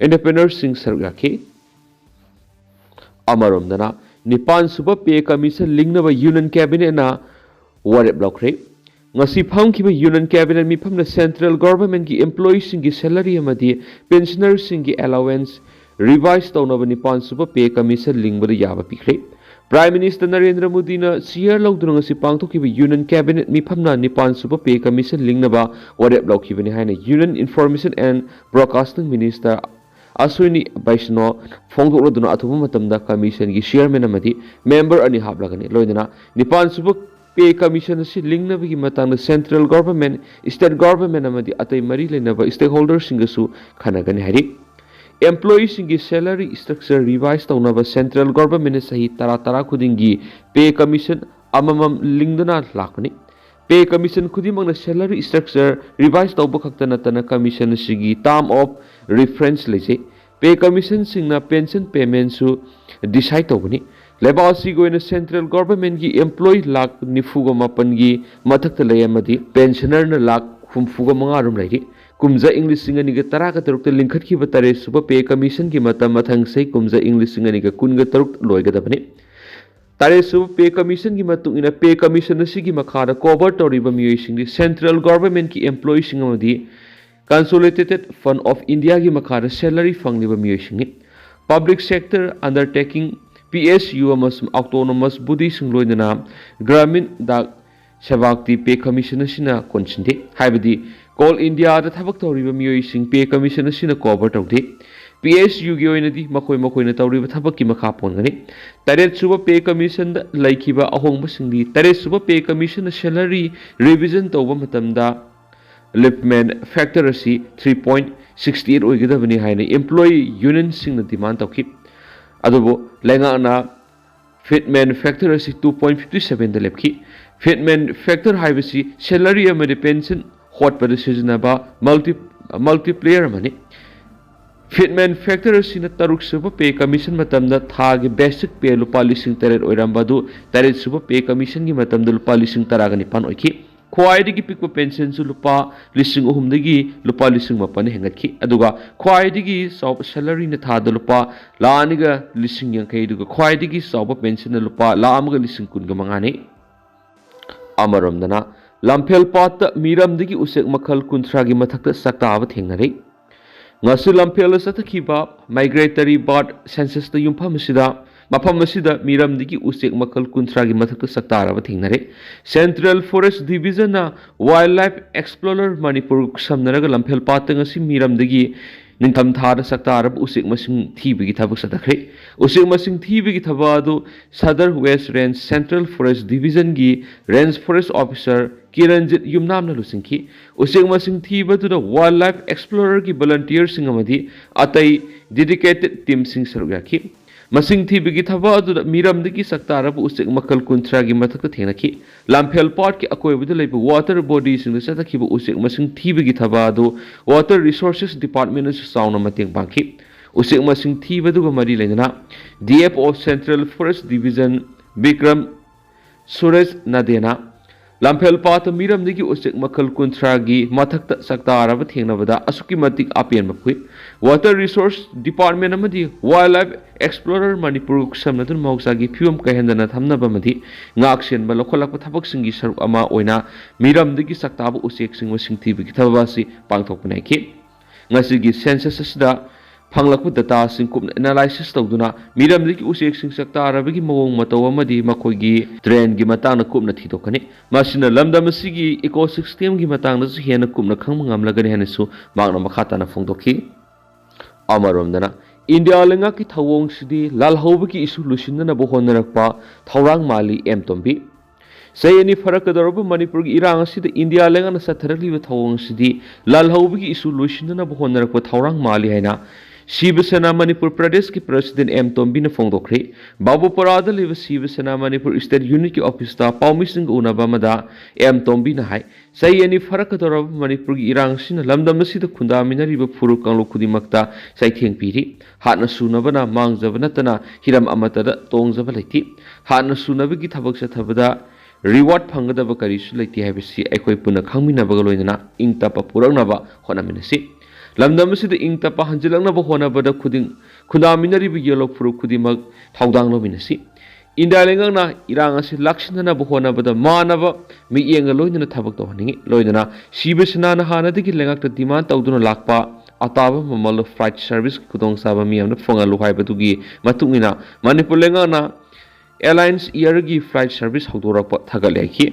ꯑꯦꯟꯇꯔꯄ꯭ꯔꯦꯅꯔꯁꯤꯡ ꯁꯔꯨꯛ ꯌꯥꯈꯤ꯫ ꯑꯃꯔꯣꯝꯗꯅ, ꯅꯤꯄꯥꯟ ꯁꯨꯕ ꯄꯦ ꯀꯃꯤꯁꯟ ꯂꯤꯡꯅꯕ ꯌꯨꯅꯤꯌꯟ ꯀꯦꯕꯤꯅꯦꯠꯅ ꯋꯥꯔꯦꯞ ꯂꯧꯈ꯭ꯔꯦ꯫ ꯉꯁꯤ ꯐꯝꯈꯤꯕ ꯌꯨꯅꯤꯌꯟ ꯀꯦꯕꯤꯅꯦꯠ ꯃꯤꯐꯝꯅ ꯁꯦꯟꯇ꯭ꯔꯦꯜ ꯒꯣꯚꯔꯟꯃꯦꯟꯠꯀꯤ ꯑꯦꯝꯄ꯭ꯂꯣꯌꯤꯁꯤꯡꯒꯤ ꯁꯦꯂꯔꯤ ꯑꯃꯗꯤ ꯄꯦꯟꯁꯅꯔꯁꯤꯡꯒꯤ ꯑꯦꯂꯥꯋꯦꯟꯁ ꯔꯤꯚꯥꯏꯁ ꯇꯧꯅꯕ ꯅꯤꯄꯥꯟ ꯁꯨꯕ ꯄꯦ ꯀꯃꯤꯁꯟ ꯂꯤꯡꯕꯗ ꯌꯥꯕ ꯄꯤꯈ꯭ꯔꯦ꯫ ꯄ꯭ꯔꯥꯏꯝ ꯃꯤꯅꯤꯁꯇꯔ ꯅꯔꯦꯟꯗ꯭ꯔ ꯃꯣꯗꯤꯅ ꯆꯤꯌꯔ ꯂꯧꯗꯨꯅ ꯉꯁꯤ ꯄꯥꯡꯊꯣꯛꯈꯤꯕ ꯌꯨꯅꯤꯌꯟ ꯀꯦꯕꯤꯅꯦꯠ ꯃꯤꯐꯝꯅ ꯅꯤꯄꯥꯟ ꯁꯨꯕ ꯄꯦ ꯀꯃꯤꯁꯟ ꯂꯤꯡꯅꯕ ꯋꯥꯔꯦꯞ ꯂꯧꯈꯤꯕꯅꯤ ꯍꯥꯏꯅ union information and broadcasting minister Ashwini Vaishnaw ꯐꯣꯡꯗꯣꯛꯂꯗꯨꯅ ꯑꯊꯨꯕ ꯃꯇꯝꯗ ꯀꯃꯤꯁꯟꯒꯤ ꯆꯤꯌꯔꯃꯦꯟ ꯑꯃꯗꯤ ꯃꯦꯝꯕꯔ ꯑꯅꯤ ꯍꯥꯞꯂꯒꯅꯤ꯫ ꯂꯣꯏꯅꯅ ꯅꯤꯄꯥꯟ ꯁꯨꯕ ꯄꯦ ꯀꯃꯤꯁꯟ ꯑꯁꯤ ꯂꯤꯡꯅꯕꯒꯤ ꯃꯇꯥꯡꯗ ꯁꯦꯟꯇ꯭ꯔꯦꯜ ꯒꯣꯚꯔꯟꯃꯦꯟꯠ, ꯁ꯭ꯇꯦꯠ ꯒꯣꯚꯔꯟꯃꯦꯟꯠ ꯑꯃꯗꯤ ꯑꯇꯩ ꯃꯔꯤ ꯂꯩꯅꯕ ꯁ꯭ꯇꯦꯛꯍꯣꯜꯗꯔꯁꯤꯡꯒꯁꯨ ꯈꯟꯅꯒꯅꯤ ꯍꯥꯏꯔꯤ꯫ ꯑꯦꯝꯄ꯭ꯂꯣꯌꯤꯁꯤꯡꯒꯤ ꯁꯦꯂꯔꯤ ꯁ꯭ꯇ꯭ꯔꯛꯆꯔ ꯔꯤꯚꯥꯏꯁ ꯇꯧꯅꯕ ꯁꯦꯟꯇ꯭ꯔꯦꯜ ꯒꯣꯚꯔꯟꯃꯦꯟꯠꯅ ꯆꯍꯤ ꯇꯔꯥ ꯇꯔꯥ ꯈꯨꯗꯤꯡꯒꯤ ꯄꯦ ꯀꯃꯤꯁꯟ ꯑꯃꯃꯝ ꯂꯤꯡꯗꯨꯅ ꯂꯥꯛꯄꯅꯤ꯫ ꯄꯦ ꯀꯃꯤꯁꯟ ꯈꯨꯗꯤꯡꯃꯛꯅ ꯁꯦꯂꯔꯤ ꯁ꯭ꯇ꯭ꯔꯛꯆꯔ ꯔꯤꯚꯥꯏꯁ ꯇꯧꯕ ꯈꯛꯇ ꯅꯠꯇꯅ ꯀꯃꯤꯁꯟ ꯑꯁꯤꯒꯤ ꯇꯥꯔꯝ ꯑꯣꯐ ꯔꯤꯐꯔꯦꯟꯁ ꯂꯩꯖꯩ꯫ ꯄꯦ ꯀꯃꯤꯁꯟꯁꯤꯡꯅ ꯄꯦꯟꯁꯟ ꯄꯦꯃꯦꯟꯁꯨ ꯗꯤꯁꯥꯏꯗ ꯇꯧꯒꯅꯤ꯫ ꯂꯩꯕꯥꯛ ꯑꯁꯤꯒꯤ ꯑꯣꯏꯅ central governmentꯀꯤ employee ꯂꯥꯈ ꯅꯤꯐꯨꯒ ꯃꯥꯄꯟꯒꯤ ꯃꯊꯛꯇ ꯂꯩ ꯑꯃꯗꯤ pensionerꯅ ꯂꯥꯈ ꯍꯨꯝꯐꯨꯒ ꯃꯉꯥ ꯔꯣꯝ ꯂꯩꯔꯤ꯫ ꯀꯨꯝꯖꯥ ꯏꯪ ꯂꯤꯁꯤꯡ ꯑꯅꯤꯒ ꯇꯔꯥꯒ ꯇꯔꯨꯛꯇ ꯂꯤꯡꯈꯠꯈꯤꯕ ꯇꯔꯦꯠ ꯁꯨꯕ pay commissionꯒꯤ ꯃꯇꯝ ꯃꯊꯪ ꯆꯍꯤ ꯀꯨꯝꯖꯥ ꯏꯪ ꯂꯤꯁꯤꯡ ꯑꯅꯤꯒ ꯀꯨꯟꯒ ꯇꯔꯨꯛ ꯂꯣꯏꯒꯗꯕꯅꯤ꯫ ꯇꯔꯦꯠ ꯁꯨꯕ pay commissionꯒꯤ ꯃꯇꯨꯡ ꯏꯟꯅ pay commission ꯑꯁꯤꯒꯤ ꯃꯈꯥꯗ cover ꯇꯧꯔꯤꯕ ꯃꯤꯑꯣꯏꯁꯤꯡꯗꯤ central governmentꯀꯤ employeeꯁꯤꯡ ꯑꯃꯗꯤ Consolidated Fund of Indiaꯒꯤ ꯃꯈꯥꯗ salary ꯐꯪꯂꯤꯕ ꯃꯤꯑꯣꯏꯁꯤꯡꯅꯤ꯫ Public sector undertaking, PSU ꯑꯃꯁꯨꯡ autonomous bodyꯁꯤꯡ ꯂꯣꯏꯅꯅ Gramin Dak Sebakti pay commission ꯑꯁꯤꯅ ꯀꯣꯟꯁꯤꯟꯗꯦ꯫ ꯍꯥꯏꯕꯗꯤ Coal Indiaꯗ ꯊꯕꯛ ꯇꯧꯔꯤꯕ ꯃꯤꯑꯣꯏꯁꯤꯡ pay commission ꯑꯁꯤꯅ cover ꯇꯧꯗꯦ꯫ PSUꯒꯤ ꯑꯣꯏꯅꯗꯤ ꯃꯈꯣꯏ ꯃꯈꯣꯏꯅ ꯇꯧꯔꯤꯕ ꯊꯕꯛꯀꯤ ꯃꯈꯥ ꯄꯣꯟꯒꯅꯤ꯫ ꯇꯔꯦꯠ ꯁꯨꯕ pay commissionꯗ ꯂꯩꯈꯤꯕ ꯑꯍꯣꯡꯕꯁꯤꯡꯗꯤ: ꯇꯔꯦꯠ ꯁꯨꯕ pay commissionꯅ salary revision ꯇꯧꯕ ꯃꯇꯝꯗ Liftman factor ꯑꯁꯤ three point sixty eight ꯑꯣꯏꯒꯗꯕꯅꯤ ꯍꯥꯏꯅ employee unionꯁꯤꯡꯅ demand ꯇꯧꯈꯤ꯫ ꯑꯗꯨꯕꯨ ꯂꯩꯉꯥꯛꯅ Fitment factor ꯑꯁꯤ two point fifty sevenꯗ ꯂꯦꯞꯈꯤ꯫ Fitment factor ꯍꯥꯏꯕꯁꯤ salary ꯑꯃꯗꯤ pension ꯍꯣꯠꯄꯗ ꯁꯤꯖꯤꯟꯅꯕ multi-, multiplier ꯑꯃꯅꯤ꯫ Fitment factor ꯑꯁꯤꯅ ꯇꯔꯨꯛ ꯁꯨꯕ pay commission ꯃꯇꯝꯗ ꯊꯥꯒꯤ basic pay ꯂꯨꯄꯥ ꯂꯤꯁꯤꯡ ꯇꯔꯦꯠ ꯑꯣꯏꯔꯝꯕ ꯑꯗꯨ ꯇꯔꯦꯠ ꯁꯨꯕ pay commissionꯒꯤ ꯃꯇꯝꯗ ꯂꯨꯄꯥ ꯂꯤꯁꯤꯡ ꯇꯔꯥꯒ ꯅꯤꯄꯥꯟ ꯑꯣꯏꯈꯤ꯫ ꯈ꯭ꯋꯥꯏꯗꯒꯤ ꯄꯤꯛꯄ pensionꯁꯨ ꯂꯨꯄꯥ ꯂꯤꯁꯤꯡ ꯑꯍꯨꯝꯗꯒꯤ ꯂꯨꯄꯥ ꯂꯤꯁꯤꯡ ꯃꯥꯄꯟ ꯍꯦꯟꯒꯠꯈꯤ꯫ ꯑꯗꯨꯒ ꯈ꯭ꯋꯥꯏꯗꯒꯤ ꯆꯥꯎꯕ salaryꯅ ꯊꯥꯗ ꯂꯨꯄꯥ ꯂꯥꯈ ꯑꯅꯤꯒ ꯂꯤꯁꯤꯡ ꯌꯥꯡꯈꯩ, ꯑꯗꯨꯒ ꯈ꯭ꯋꯥꯏꯗꯒꯤ ꯆꯥꯎꯕ pensionꯅ ꯂꯨꯄꯥ ꯂꯥꯈ ꯑꯃꯒ ꯂꯤꯁꯤꯡ ꯀꯨꯟꯒ ꯃꯉꯥꯅꯤ꯫ ꯑꯃꯔꯣꯝꯗꯅ, ꯂꯝꯐꯦꯜ ꯄꯥꯠꯇ ꯃꯤꯔꯝꯗꯒꯤ ꯎꯆꯦꯛ ꯃꯈꯜ ꯀꯨꯟꯊ꯭ꯔꯥꯒꯤ ꯃꯊꯛꯇ ꯆꯥꯛꯇꯥꯕ ꯊꯦꯡꯅꯔꯦ꯫ ꯉꯁꯤ ꯂꯝꯐꯦꯜꯗ ꯆꯠꯊꯈꯤꯕ migratory bird censusꯇ ꯌꯨꯝꯐꯝ ꯑꯁꯤꯗ, ꯃꯐꯝ ꯑꯁꯤꯗ ꯃꯤꯔꯝꯗꯒꯤ ꯎꯆꯦꯛ ꯃꯈꯜ ꯀꯨꯟꯊ꯭ꯔꯥꯒꯤ ꯃꯊꯛꯇ ꯆꯥꯛꯇꯥꯔꯕ ꯊꯦꯡꯅꯔꯦ꯫ Central Forest Divisionꯅ Wildlife Explorer Manipur ꯈꯨꯠꯁꯝꯅꯔꯒ ꯂꯝꯐꯦꯜ ꯄꯥꯠꯇ ꯉꯁꯤ ꯃꯤꯔꯝꯗꯒꯤ ꯅꯤꯡꯊꯝꯊꯥꯗ ꯆꯥꯛꯇꯥꯔꯕ ꯎꯆꯦꯛ ꯃꯁꯤꯡ ꯊꯤꯕꯒꯤ ꯊꯕꯛ ꯆꯠꯊꯈ꯭ꯔꯦ꯫ ꯎꯆꯦꯛ ꯃꯁꯤꯡ ꯊꯤꯕꯒꯤ ꯊꯕꯛ ꯑꯗꯨ Sadar West Range Central Forest Divisionꯒꯤ Range Forest Officer ꯀꯤꯔꯟꯖꯤꯠ ꯌꯨꯝꯅꯥꯝꯅ ꯂꯨꯆꯤꯡꯈꯤ꯫ ꯎꯆꯦꯛ ꯃꯁꯤꯡ ꯊꯤꯕꯗꯨꯗ Wildlife Explorerꯒꯤ volunteerꯁꯤꯡ ꯑꯃꯗꯤ ꯑꯇꯩ dedicated teamꯁꯤꯡ ꯁꯔꯨꯛ ꯌꯥꯈꯤ꯫ ꯃꯁꯤꯡ ꯊꯤꯕꯒꯤ ꯊꯕꯛ ꯑꯗꯨꯗ ꯃꯤꯔꯝꯗꯒꯤ ꯆꯥꯛꯇꯥꯔꯕ ꯎꯆꯦꯛ ꯃꯈꯜ ꯀꯨꯟꯊ꯭ꯔꯥꯒꯤ ꯃꯊꯛꯇ ꯊꯦꯡꯅꯈꯤ꯫ ꯂꯝꯐꯦꯜ ꯄꯥꯠꯀꯤ ꯑꯀꯣꯏꯕꯗ ꯂꯩꯕ water bodyꯁꯤꯡꯗ ꯆꯠꯊꯈꯤꯕ ꯎꯆꯦꯛ ꯃꯁꯤꯡ ꯊꯤꯕꯒꯤ ꯊꯕꯛ ꯑꯗꯨ Water Resources Departmentꯅꯁꯨ ꯆꯥꯎꯅ ꯃꯇꯦꯡ ꯄꯥꯡꯈꯤ꯫ ꯎꯆꯦꯛ ꯃꯁꯤꯡ ꯊꯤꯕꯗꯨꯒ ꯃꯔꯤ ꯂꯩꯅꯅ D F O Central Forest Division Bikram Suresh ꯅꯥꯗꯦꯅ ꯂꯝꯐꯦꯜ ꯄꯥꯠꯇ ꯃꯤꯔꯝꯗꯒꯤ ꯎꯆꯦꯛ ꯃꯈꯜ ꯀꯨꯟꯊ꯭ꯔꯥꯒꯤ ꯃꯊꯛꯇ ꯆꯥꯛꯇꯥꯔꯕ ꯊꯦꯡꯅꯕꯗ ꯑꯁꯨꯛꯀꯤ ꯃꯇꯤꯛ ꯑꯄꯦꯟꯕ ꯐꯣꯡꯏ꯫ Water Resource Department ꯑꯃꯗꯤ Wildlife Explorer ꯃꯅꯤꯄꯨꯔꯒ ꯈꯨꯠꯁꯝꯅꯗꯨꯅ ꯃꯍꯧꯁꯥꯒꯤ ꯐꯤꯕꯝ ꯀꯥꯏꯍꯟꯗꯅ ꯊꯝꯅꯕ ꯑꯃꯗꯤ ꯉꯥꯛ ꯁꯦꯟꯕ ꯂꯧꯈꯠꯂꯛꯄ ꯊꯕꯛꯁꯤꯡꯒꯤ ꯁꯔꯨꯛ ꯑꯃ ꯑꯣꯏꯅ ꯃꯤꯔꯝꯗꯒꯤ ꯆꯥꯛꯇꯥꯕ ꯎꯆꯦꯛꯁꯤꯡ ꯃꯁꯤꯡ ꯊꯤꯕꯒꯤ ꯊꯕꯛ ꯑꯁꯤ ꯄꯥꯡꯊꯣꯛꯄꯅꯤ ꯍꯥꯏꯈꯤ꯫ ꯉꯁꯤꯒꯤ census ꯑꯁꯤꯗ ꯐꯪꯂꯛꯄ dataꯁꯤꯡ ꯀꯨꯞꯅ analysis ꯇꯧꯗꯨꯅ ꯃꯤꯔꯝꯗꯒꯤ ꯎꯆꯦꯛꯁꯤꯡ ꯆꯥꯛꯇꯥꯔꯕꯒꯤ ꯃꯑꯣꯡ ꯃꯇꯧ ꯑꯃꯗꯤ ꯃꯈꯣꯏꯒꯤ trendꯒꯤ ꯃꯇꯥꯡꯗ ꯀꯨꯞꯅ ꯊꯤꯗꯣꯛꯀꯅꯤ꯫ ꯃꯁꯤꯅ ꯂꯝꯗꯝ ꯑꯁꯤꯒꯤ ecosystemꯒꯤ ꯃꯇꯥꯡꯗꯁꯨ ꯍꯦꯟꯅ ꯀꯨꯞꯅ ꯈꯪꯕ ꯉꯝꯂꯒꯅꯤ ꯍꯥꯏꯅꯁꯨ ꯃꯍꯥꯛꯅ ꯃꯈꯥ ꯇꯥꯅ ꯐꯣꯡꯗꯣꯛꯈꯤ꯫ ꯑꯃꯔꯣꯝꯗꯅ, ꯏꯟꯗꯤꯌꯥ ꯂꯩꯉꯥꯛꯀꯤ ꯊꯧꯑꯣꯡꯁꯤꯗꯤ ꯂꯥꯜꯍꯧꯕꯒꯤ issue ꯂꯣꯏꯁꯤꯟꯅꯅꯕ ꯍꯣꯠꯅꯔꯛꯄ ꯊꯧꯔꯥꯡ ꯃꯥꯜꯂꯤ꯫ ꯑꯦꯝ ꯇꯣꯝꯕꯤ꯫ ꯆꯍꯤ ꯑꯅꯤ ꯐꯥꯔꯛꯀꯗꯧꯔꯕ ꯃꯅꯤꯄꯨꯔꯒꯤ ꯏꯔꯥꯡ ꯑꯁꯤꯗ ꯏꯟꯗꯤꯌꯥ ꯂꯩꯉꯥꯛꯅ ꯆꯠꯊꯔꯛꯂꯤꯕ ꯊꯧꯑꯣꯡ ꯑꯁꯤꯗꯤ ꯂꯥꯜꯍꯧꯕꯒꯤ issue ꯂꯣꯏꯁꯤꯟꯅꯅꯕ ꯍꯣꯠꯅꯔꯛꯄ ꯊꯧꯔꯥꯡ ꯃꯥꯜꯂꯤ ꯍꯥꯏꯅ ꯁꯤꯕ ꯁꯦꯅꯥ ꯃꯅꯤꯄꯨꯔ ꯄ꯭ꯔꯗꯦꯁꯀꯤ president ꯑꯦꯝ ꯇꯣꯝꯕꯤꯅ ꯐꯣꯡꯗꯣꯛꯈ꯭ꯔꯦ꯫ ꯕꯥꯕꯨꯄꯥꯔꯥꯗ ꯂꯩꯕ ꯁꯤꯕ ꯁꯦꯅꯥ ꯃꯅꯤꯄꯨꯔ state unitꯀꯤ officeꯇ ꯄꯥꯎꯃꯤꯁꯤꯡꯒ ꯎꯅꯕ ꯑꯃꯗ ꯑꯦꯝ ꯇꯣꯝꯕꯤꯅ ꯍꯥꯏ, ꯆꯍꯤ ꯑꯅꯤ ꯐꯥꯔꯛꯀꯗꯧꯔꯕ ꯃꯅꯤꯄꯨꯔꯒꯤ ꯏꯔꯥꯡ ꯑꯁꯤꯅ ꯂꯝꯗꯝ ꯑꯁꯤꯗ ꯈꯨꯟꯗꯥꯃꯤꯟꯅꯔꯤꯕ ꯐꯨꯔꯨꯞ ꯀꯥꯡꯂꯨꯞ ꯈꯨꯗꯤꯡꯃꯛꯇ ꯆꯩꯊꯦꯡ ꯄꯤꯔꯤ꯫ ꯍꯥꯠꯅ ꯁꯨꯅꯕꯅ ꯃꯥꯡꯖꯕ ꯅꯠꯇꯅ ꯍꯤꯔꯝ ꯑꯃꯠꯇꯗ ꯇꯣꯡꯖꯕ ꯂꯩꯇꯦ꯫ ꯍꯥꯠꯅ ꯁꯨꯅꯕꯒꯤ ꯊꯕꯛ ꯆꯠꯊꯕꯗ reward ꯐꯪꯒꯗꯕ ꯀꯔꯤꯁꯨ ꯂꯩꯇꯦ ꯍꯥꯏꯕꯁꯤ ꯑꯩꯈꯣꯏ ꯄꯨꯟꯅ ꯈꯪꯃꯤꯟꯅꯕꯒ ꯂꯣꯏꯅꯅ ꯏꯪ ꯇꯞꯄ ꯄꯨꯔꯛꯅꯕ ꯍꯣꯠꯅꯃꯤꯟꯅꯁꯤ꯫ ꯂꯝꯗꯝ ꯑꯁꯤꯗ ꯏꯪ ꯇꯞꯄ ꯍꯟꯖꯤꯜꯂꯛꯅꯕ ꯍꯣꯠꯅꯕꯗ ꯈꯨꯗꯤꯡ, ꯈꯨꯟꯗꯥꯃꯤꯟꯅꯔꯤꯕ ꯌꯦꯜꯍꯧ ꯐꯨꯔꯨꯞ ꯈꯨꯗꯤꯡꯃꯛ ꯊꯧꯗꯥꯡ ꯂꯧꯃꯤꯟꯅꯁꯤ꯫ ꯏꯟꯗꯤꯌꯥ ꯂꯩꯉꯥꯛꯅ ꯏꯔꯥꯡ ꯑꯁꯤ ꯂꯥꯛꯁꯤꯟꯅꯅꯕ ꯍꯣꯠꯅꯕꯗ ꯃꯥꯟꯅꯕ ꯃꯤꯠꯌꯦꯡꯒ ꯂꯣꯏꯅꯅ ꯊꯕꯛ ꯇꯧꯍꯟꯅꯤꯡꯏ꯫ ꯂꯣꯏꯅꯅ ꯁꯤꯕ ꯁꯦꯅꯥꯅ ꯍꯥꯟꯅꯗꯒꯤ ꯂꯩꯉꯥꯛꯇ demand ꯇꯧꯗꯨꯅ ꯂꯥꯛꯄ ꯑꯇꯥꯕ ꯃꯃꯜ flight serviceꯀꯤ ꯈꯨꯗꯣꯡꯆꯥꯕ ꯃꯤꯌꯥꯝꯗ ꯐꯪꯍꯜꯂꯨ ꯍꯥꯏꯕꯗꯨꯒꯤ ꯃꯇꯨꯡ ꯏꯟꯅ ꯃꯅꯤꯄꯨꯔ ꯂꯩꯉꯥꯛꯅ Alliance Airꯒꯤ flight service ꯍꯧꯗꯣꯔꯛꯄ ꯊꯥꯒꯠꯂꯦ ꯍꯥꯏꯈꯤ꯫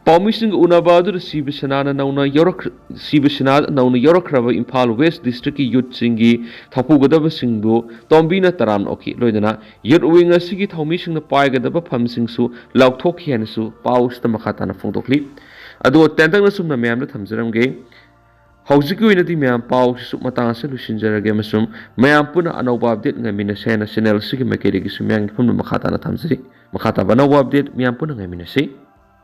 ꯄꯥꯎꯃꯤꯁꯤꯡꯒ ꯎꯅꯕ ꯑꯗꯨꯗ ꯁꯤꯕ ꯁꯦꯅꯥꯅ ꯅꯧꯅ ꯌꯧꯔꯛ-, ꯁꯤꯕ ꯁꯦꯅꯥꯗ ꯅꯧꯅ ꯌꯧꯔꯛꯈ꯭ꯔꯕ ꯏꯝꯐꯥꯜ West Districtꯀꯤ youthꯁꯤꯡꯒꯤ ꯊꯧꯄꯨꯒꯗꯕꯁꯤꯡꯕꯨ ꯇꯣꯝꯕꯤꯅ ꯇꯔꯥꯝꯅ ꯑꯣꯛꯈꯤ꯫ ꯂꯣꯏꯅꯅ youth wing ꯑꯁꯤꯒꯤ ꯊꯧꯃꯤꯁꯤꯡꯅ ꯄꯥꯏꯒꯗꯕ ꯐꯝꯁꯤꯡꯁꯨ ꯂꯥꯎꯊꯣꯛꯈꯤ ꯍꯥꯏꯅꯁꯨ ꯄꯥꯎꯁꯤꯗ ꯃꯈꯥ ꯇꯥꯅ ꯐꯣꯡꯗꯣꯛꯂꯤ꯫ ꯑꯗꯨꯒ ꯇꯦꯟꯇꯛꯅ ꯁꯨꯝꯅ ꯃꯌꯥꯝꯗ ꯊꯝꯖꯔꯝꯒꯦ꯫ ꯍꯧꯖꯤꯛꯀꯤ ꯑꯣꯏꯅꯗꯤ ꯃꯌꯥꯝ ꯄꯥꯎꯁꯤꯁꯨ ꯃꯇꯥꯡ ꯑꯁꯤꯗ ꯂꯣꯏꯁꯤꯟꯖꯔꯒꯦ ꯑꯃꯁꯨꯡ ꯃꯌꯥꯝ ꯄꯨꯟꯅ ꯑꯅꯧꯕ update ꯉꯥꯏꯃꯤꯟꯅꯁꯦ ꯍꯥꯏꯅ channel ꯑꯁꯤꯒꯤ ꯃꯥꯏꯀꯩꯗꯒꯤꯁꯨ ꯃꯌꯥꯝꯒꯤ ꯐꯝꯗ ꯃꯈꯥ ꯇꯥꯅ ꯊꯝꯖꯔꯤ꯫ ꯃꯈꯥ ꯇꯥꯕ ꯑꯅꯧꯕ update ꯃꯌꯥꯝ ꯄꯨꯟꯅ ꯉꯥꯏꯃꯤꯟꯅꯁꯤ꯫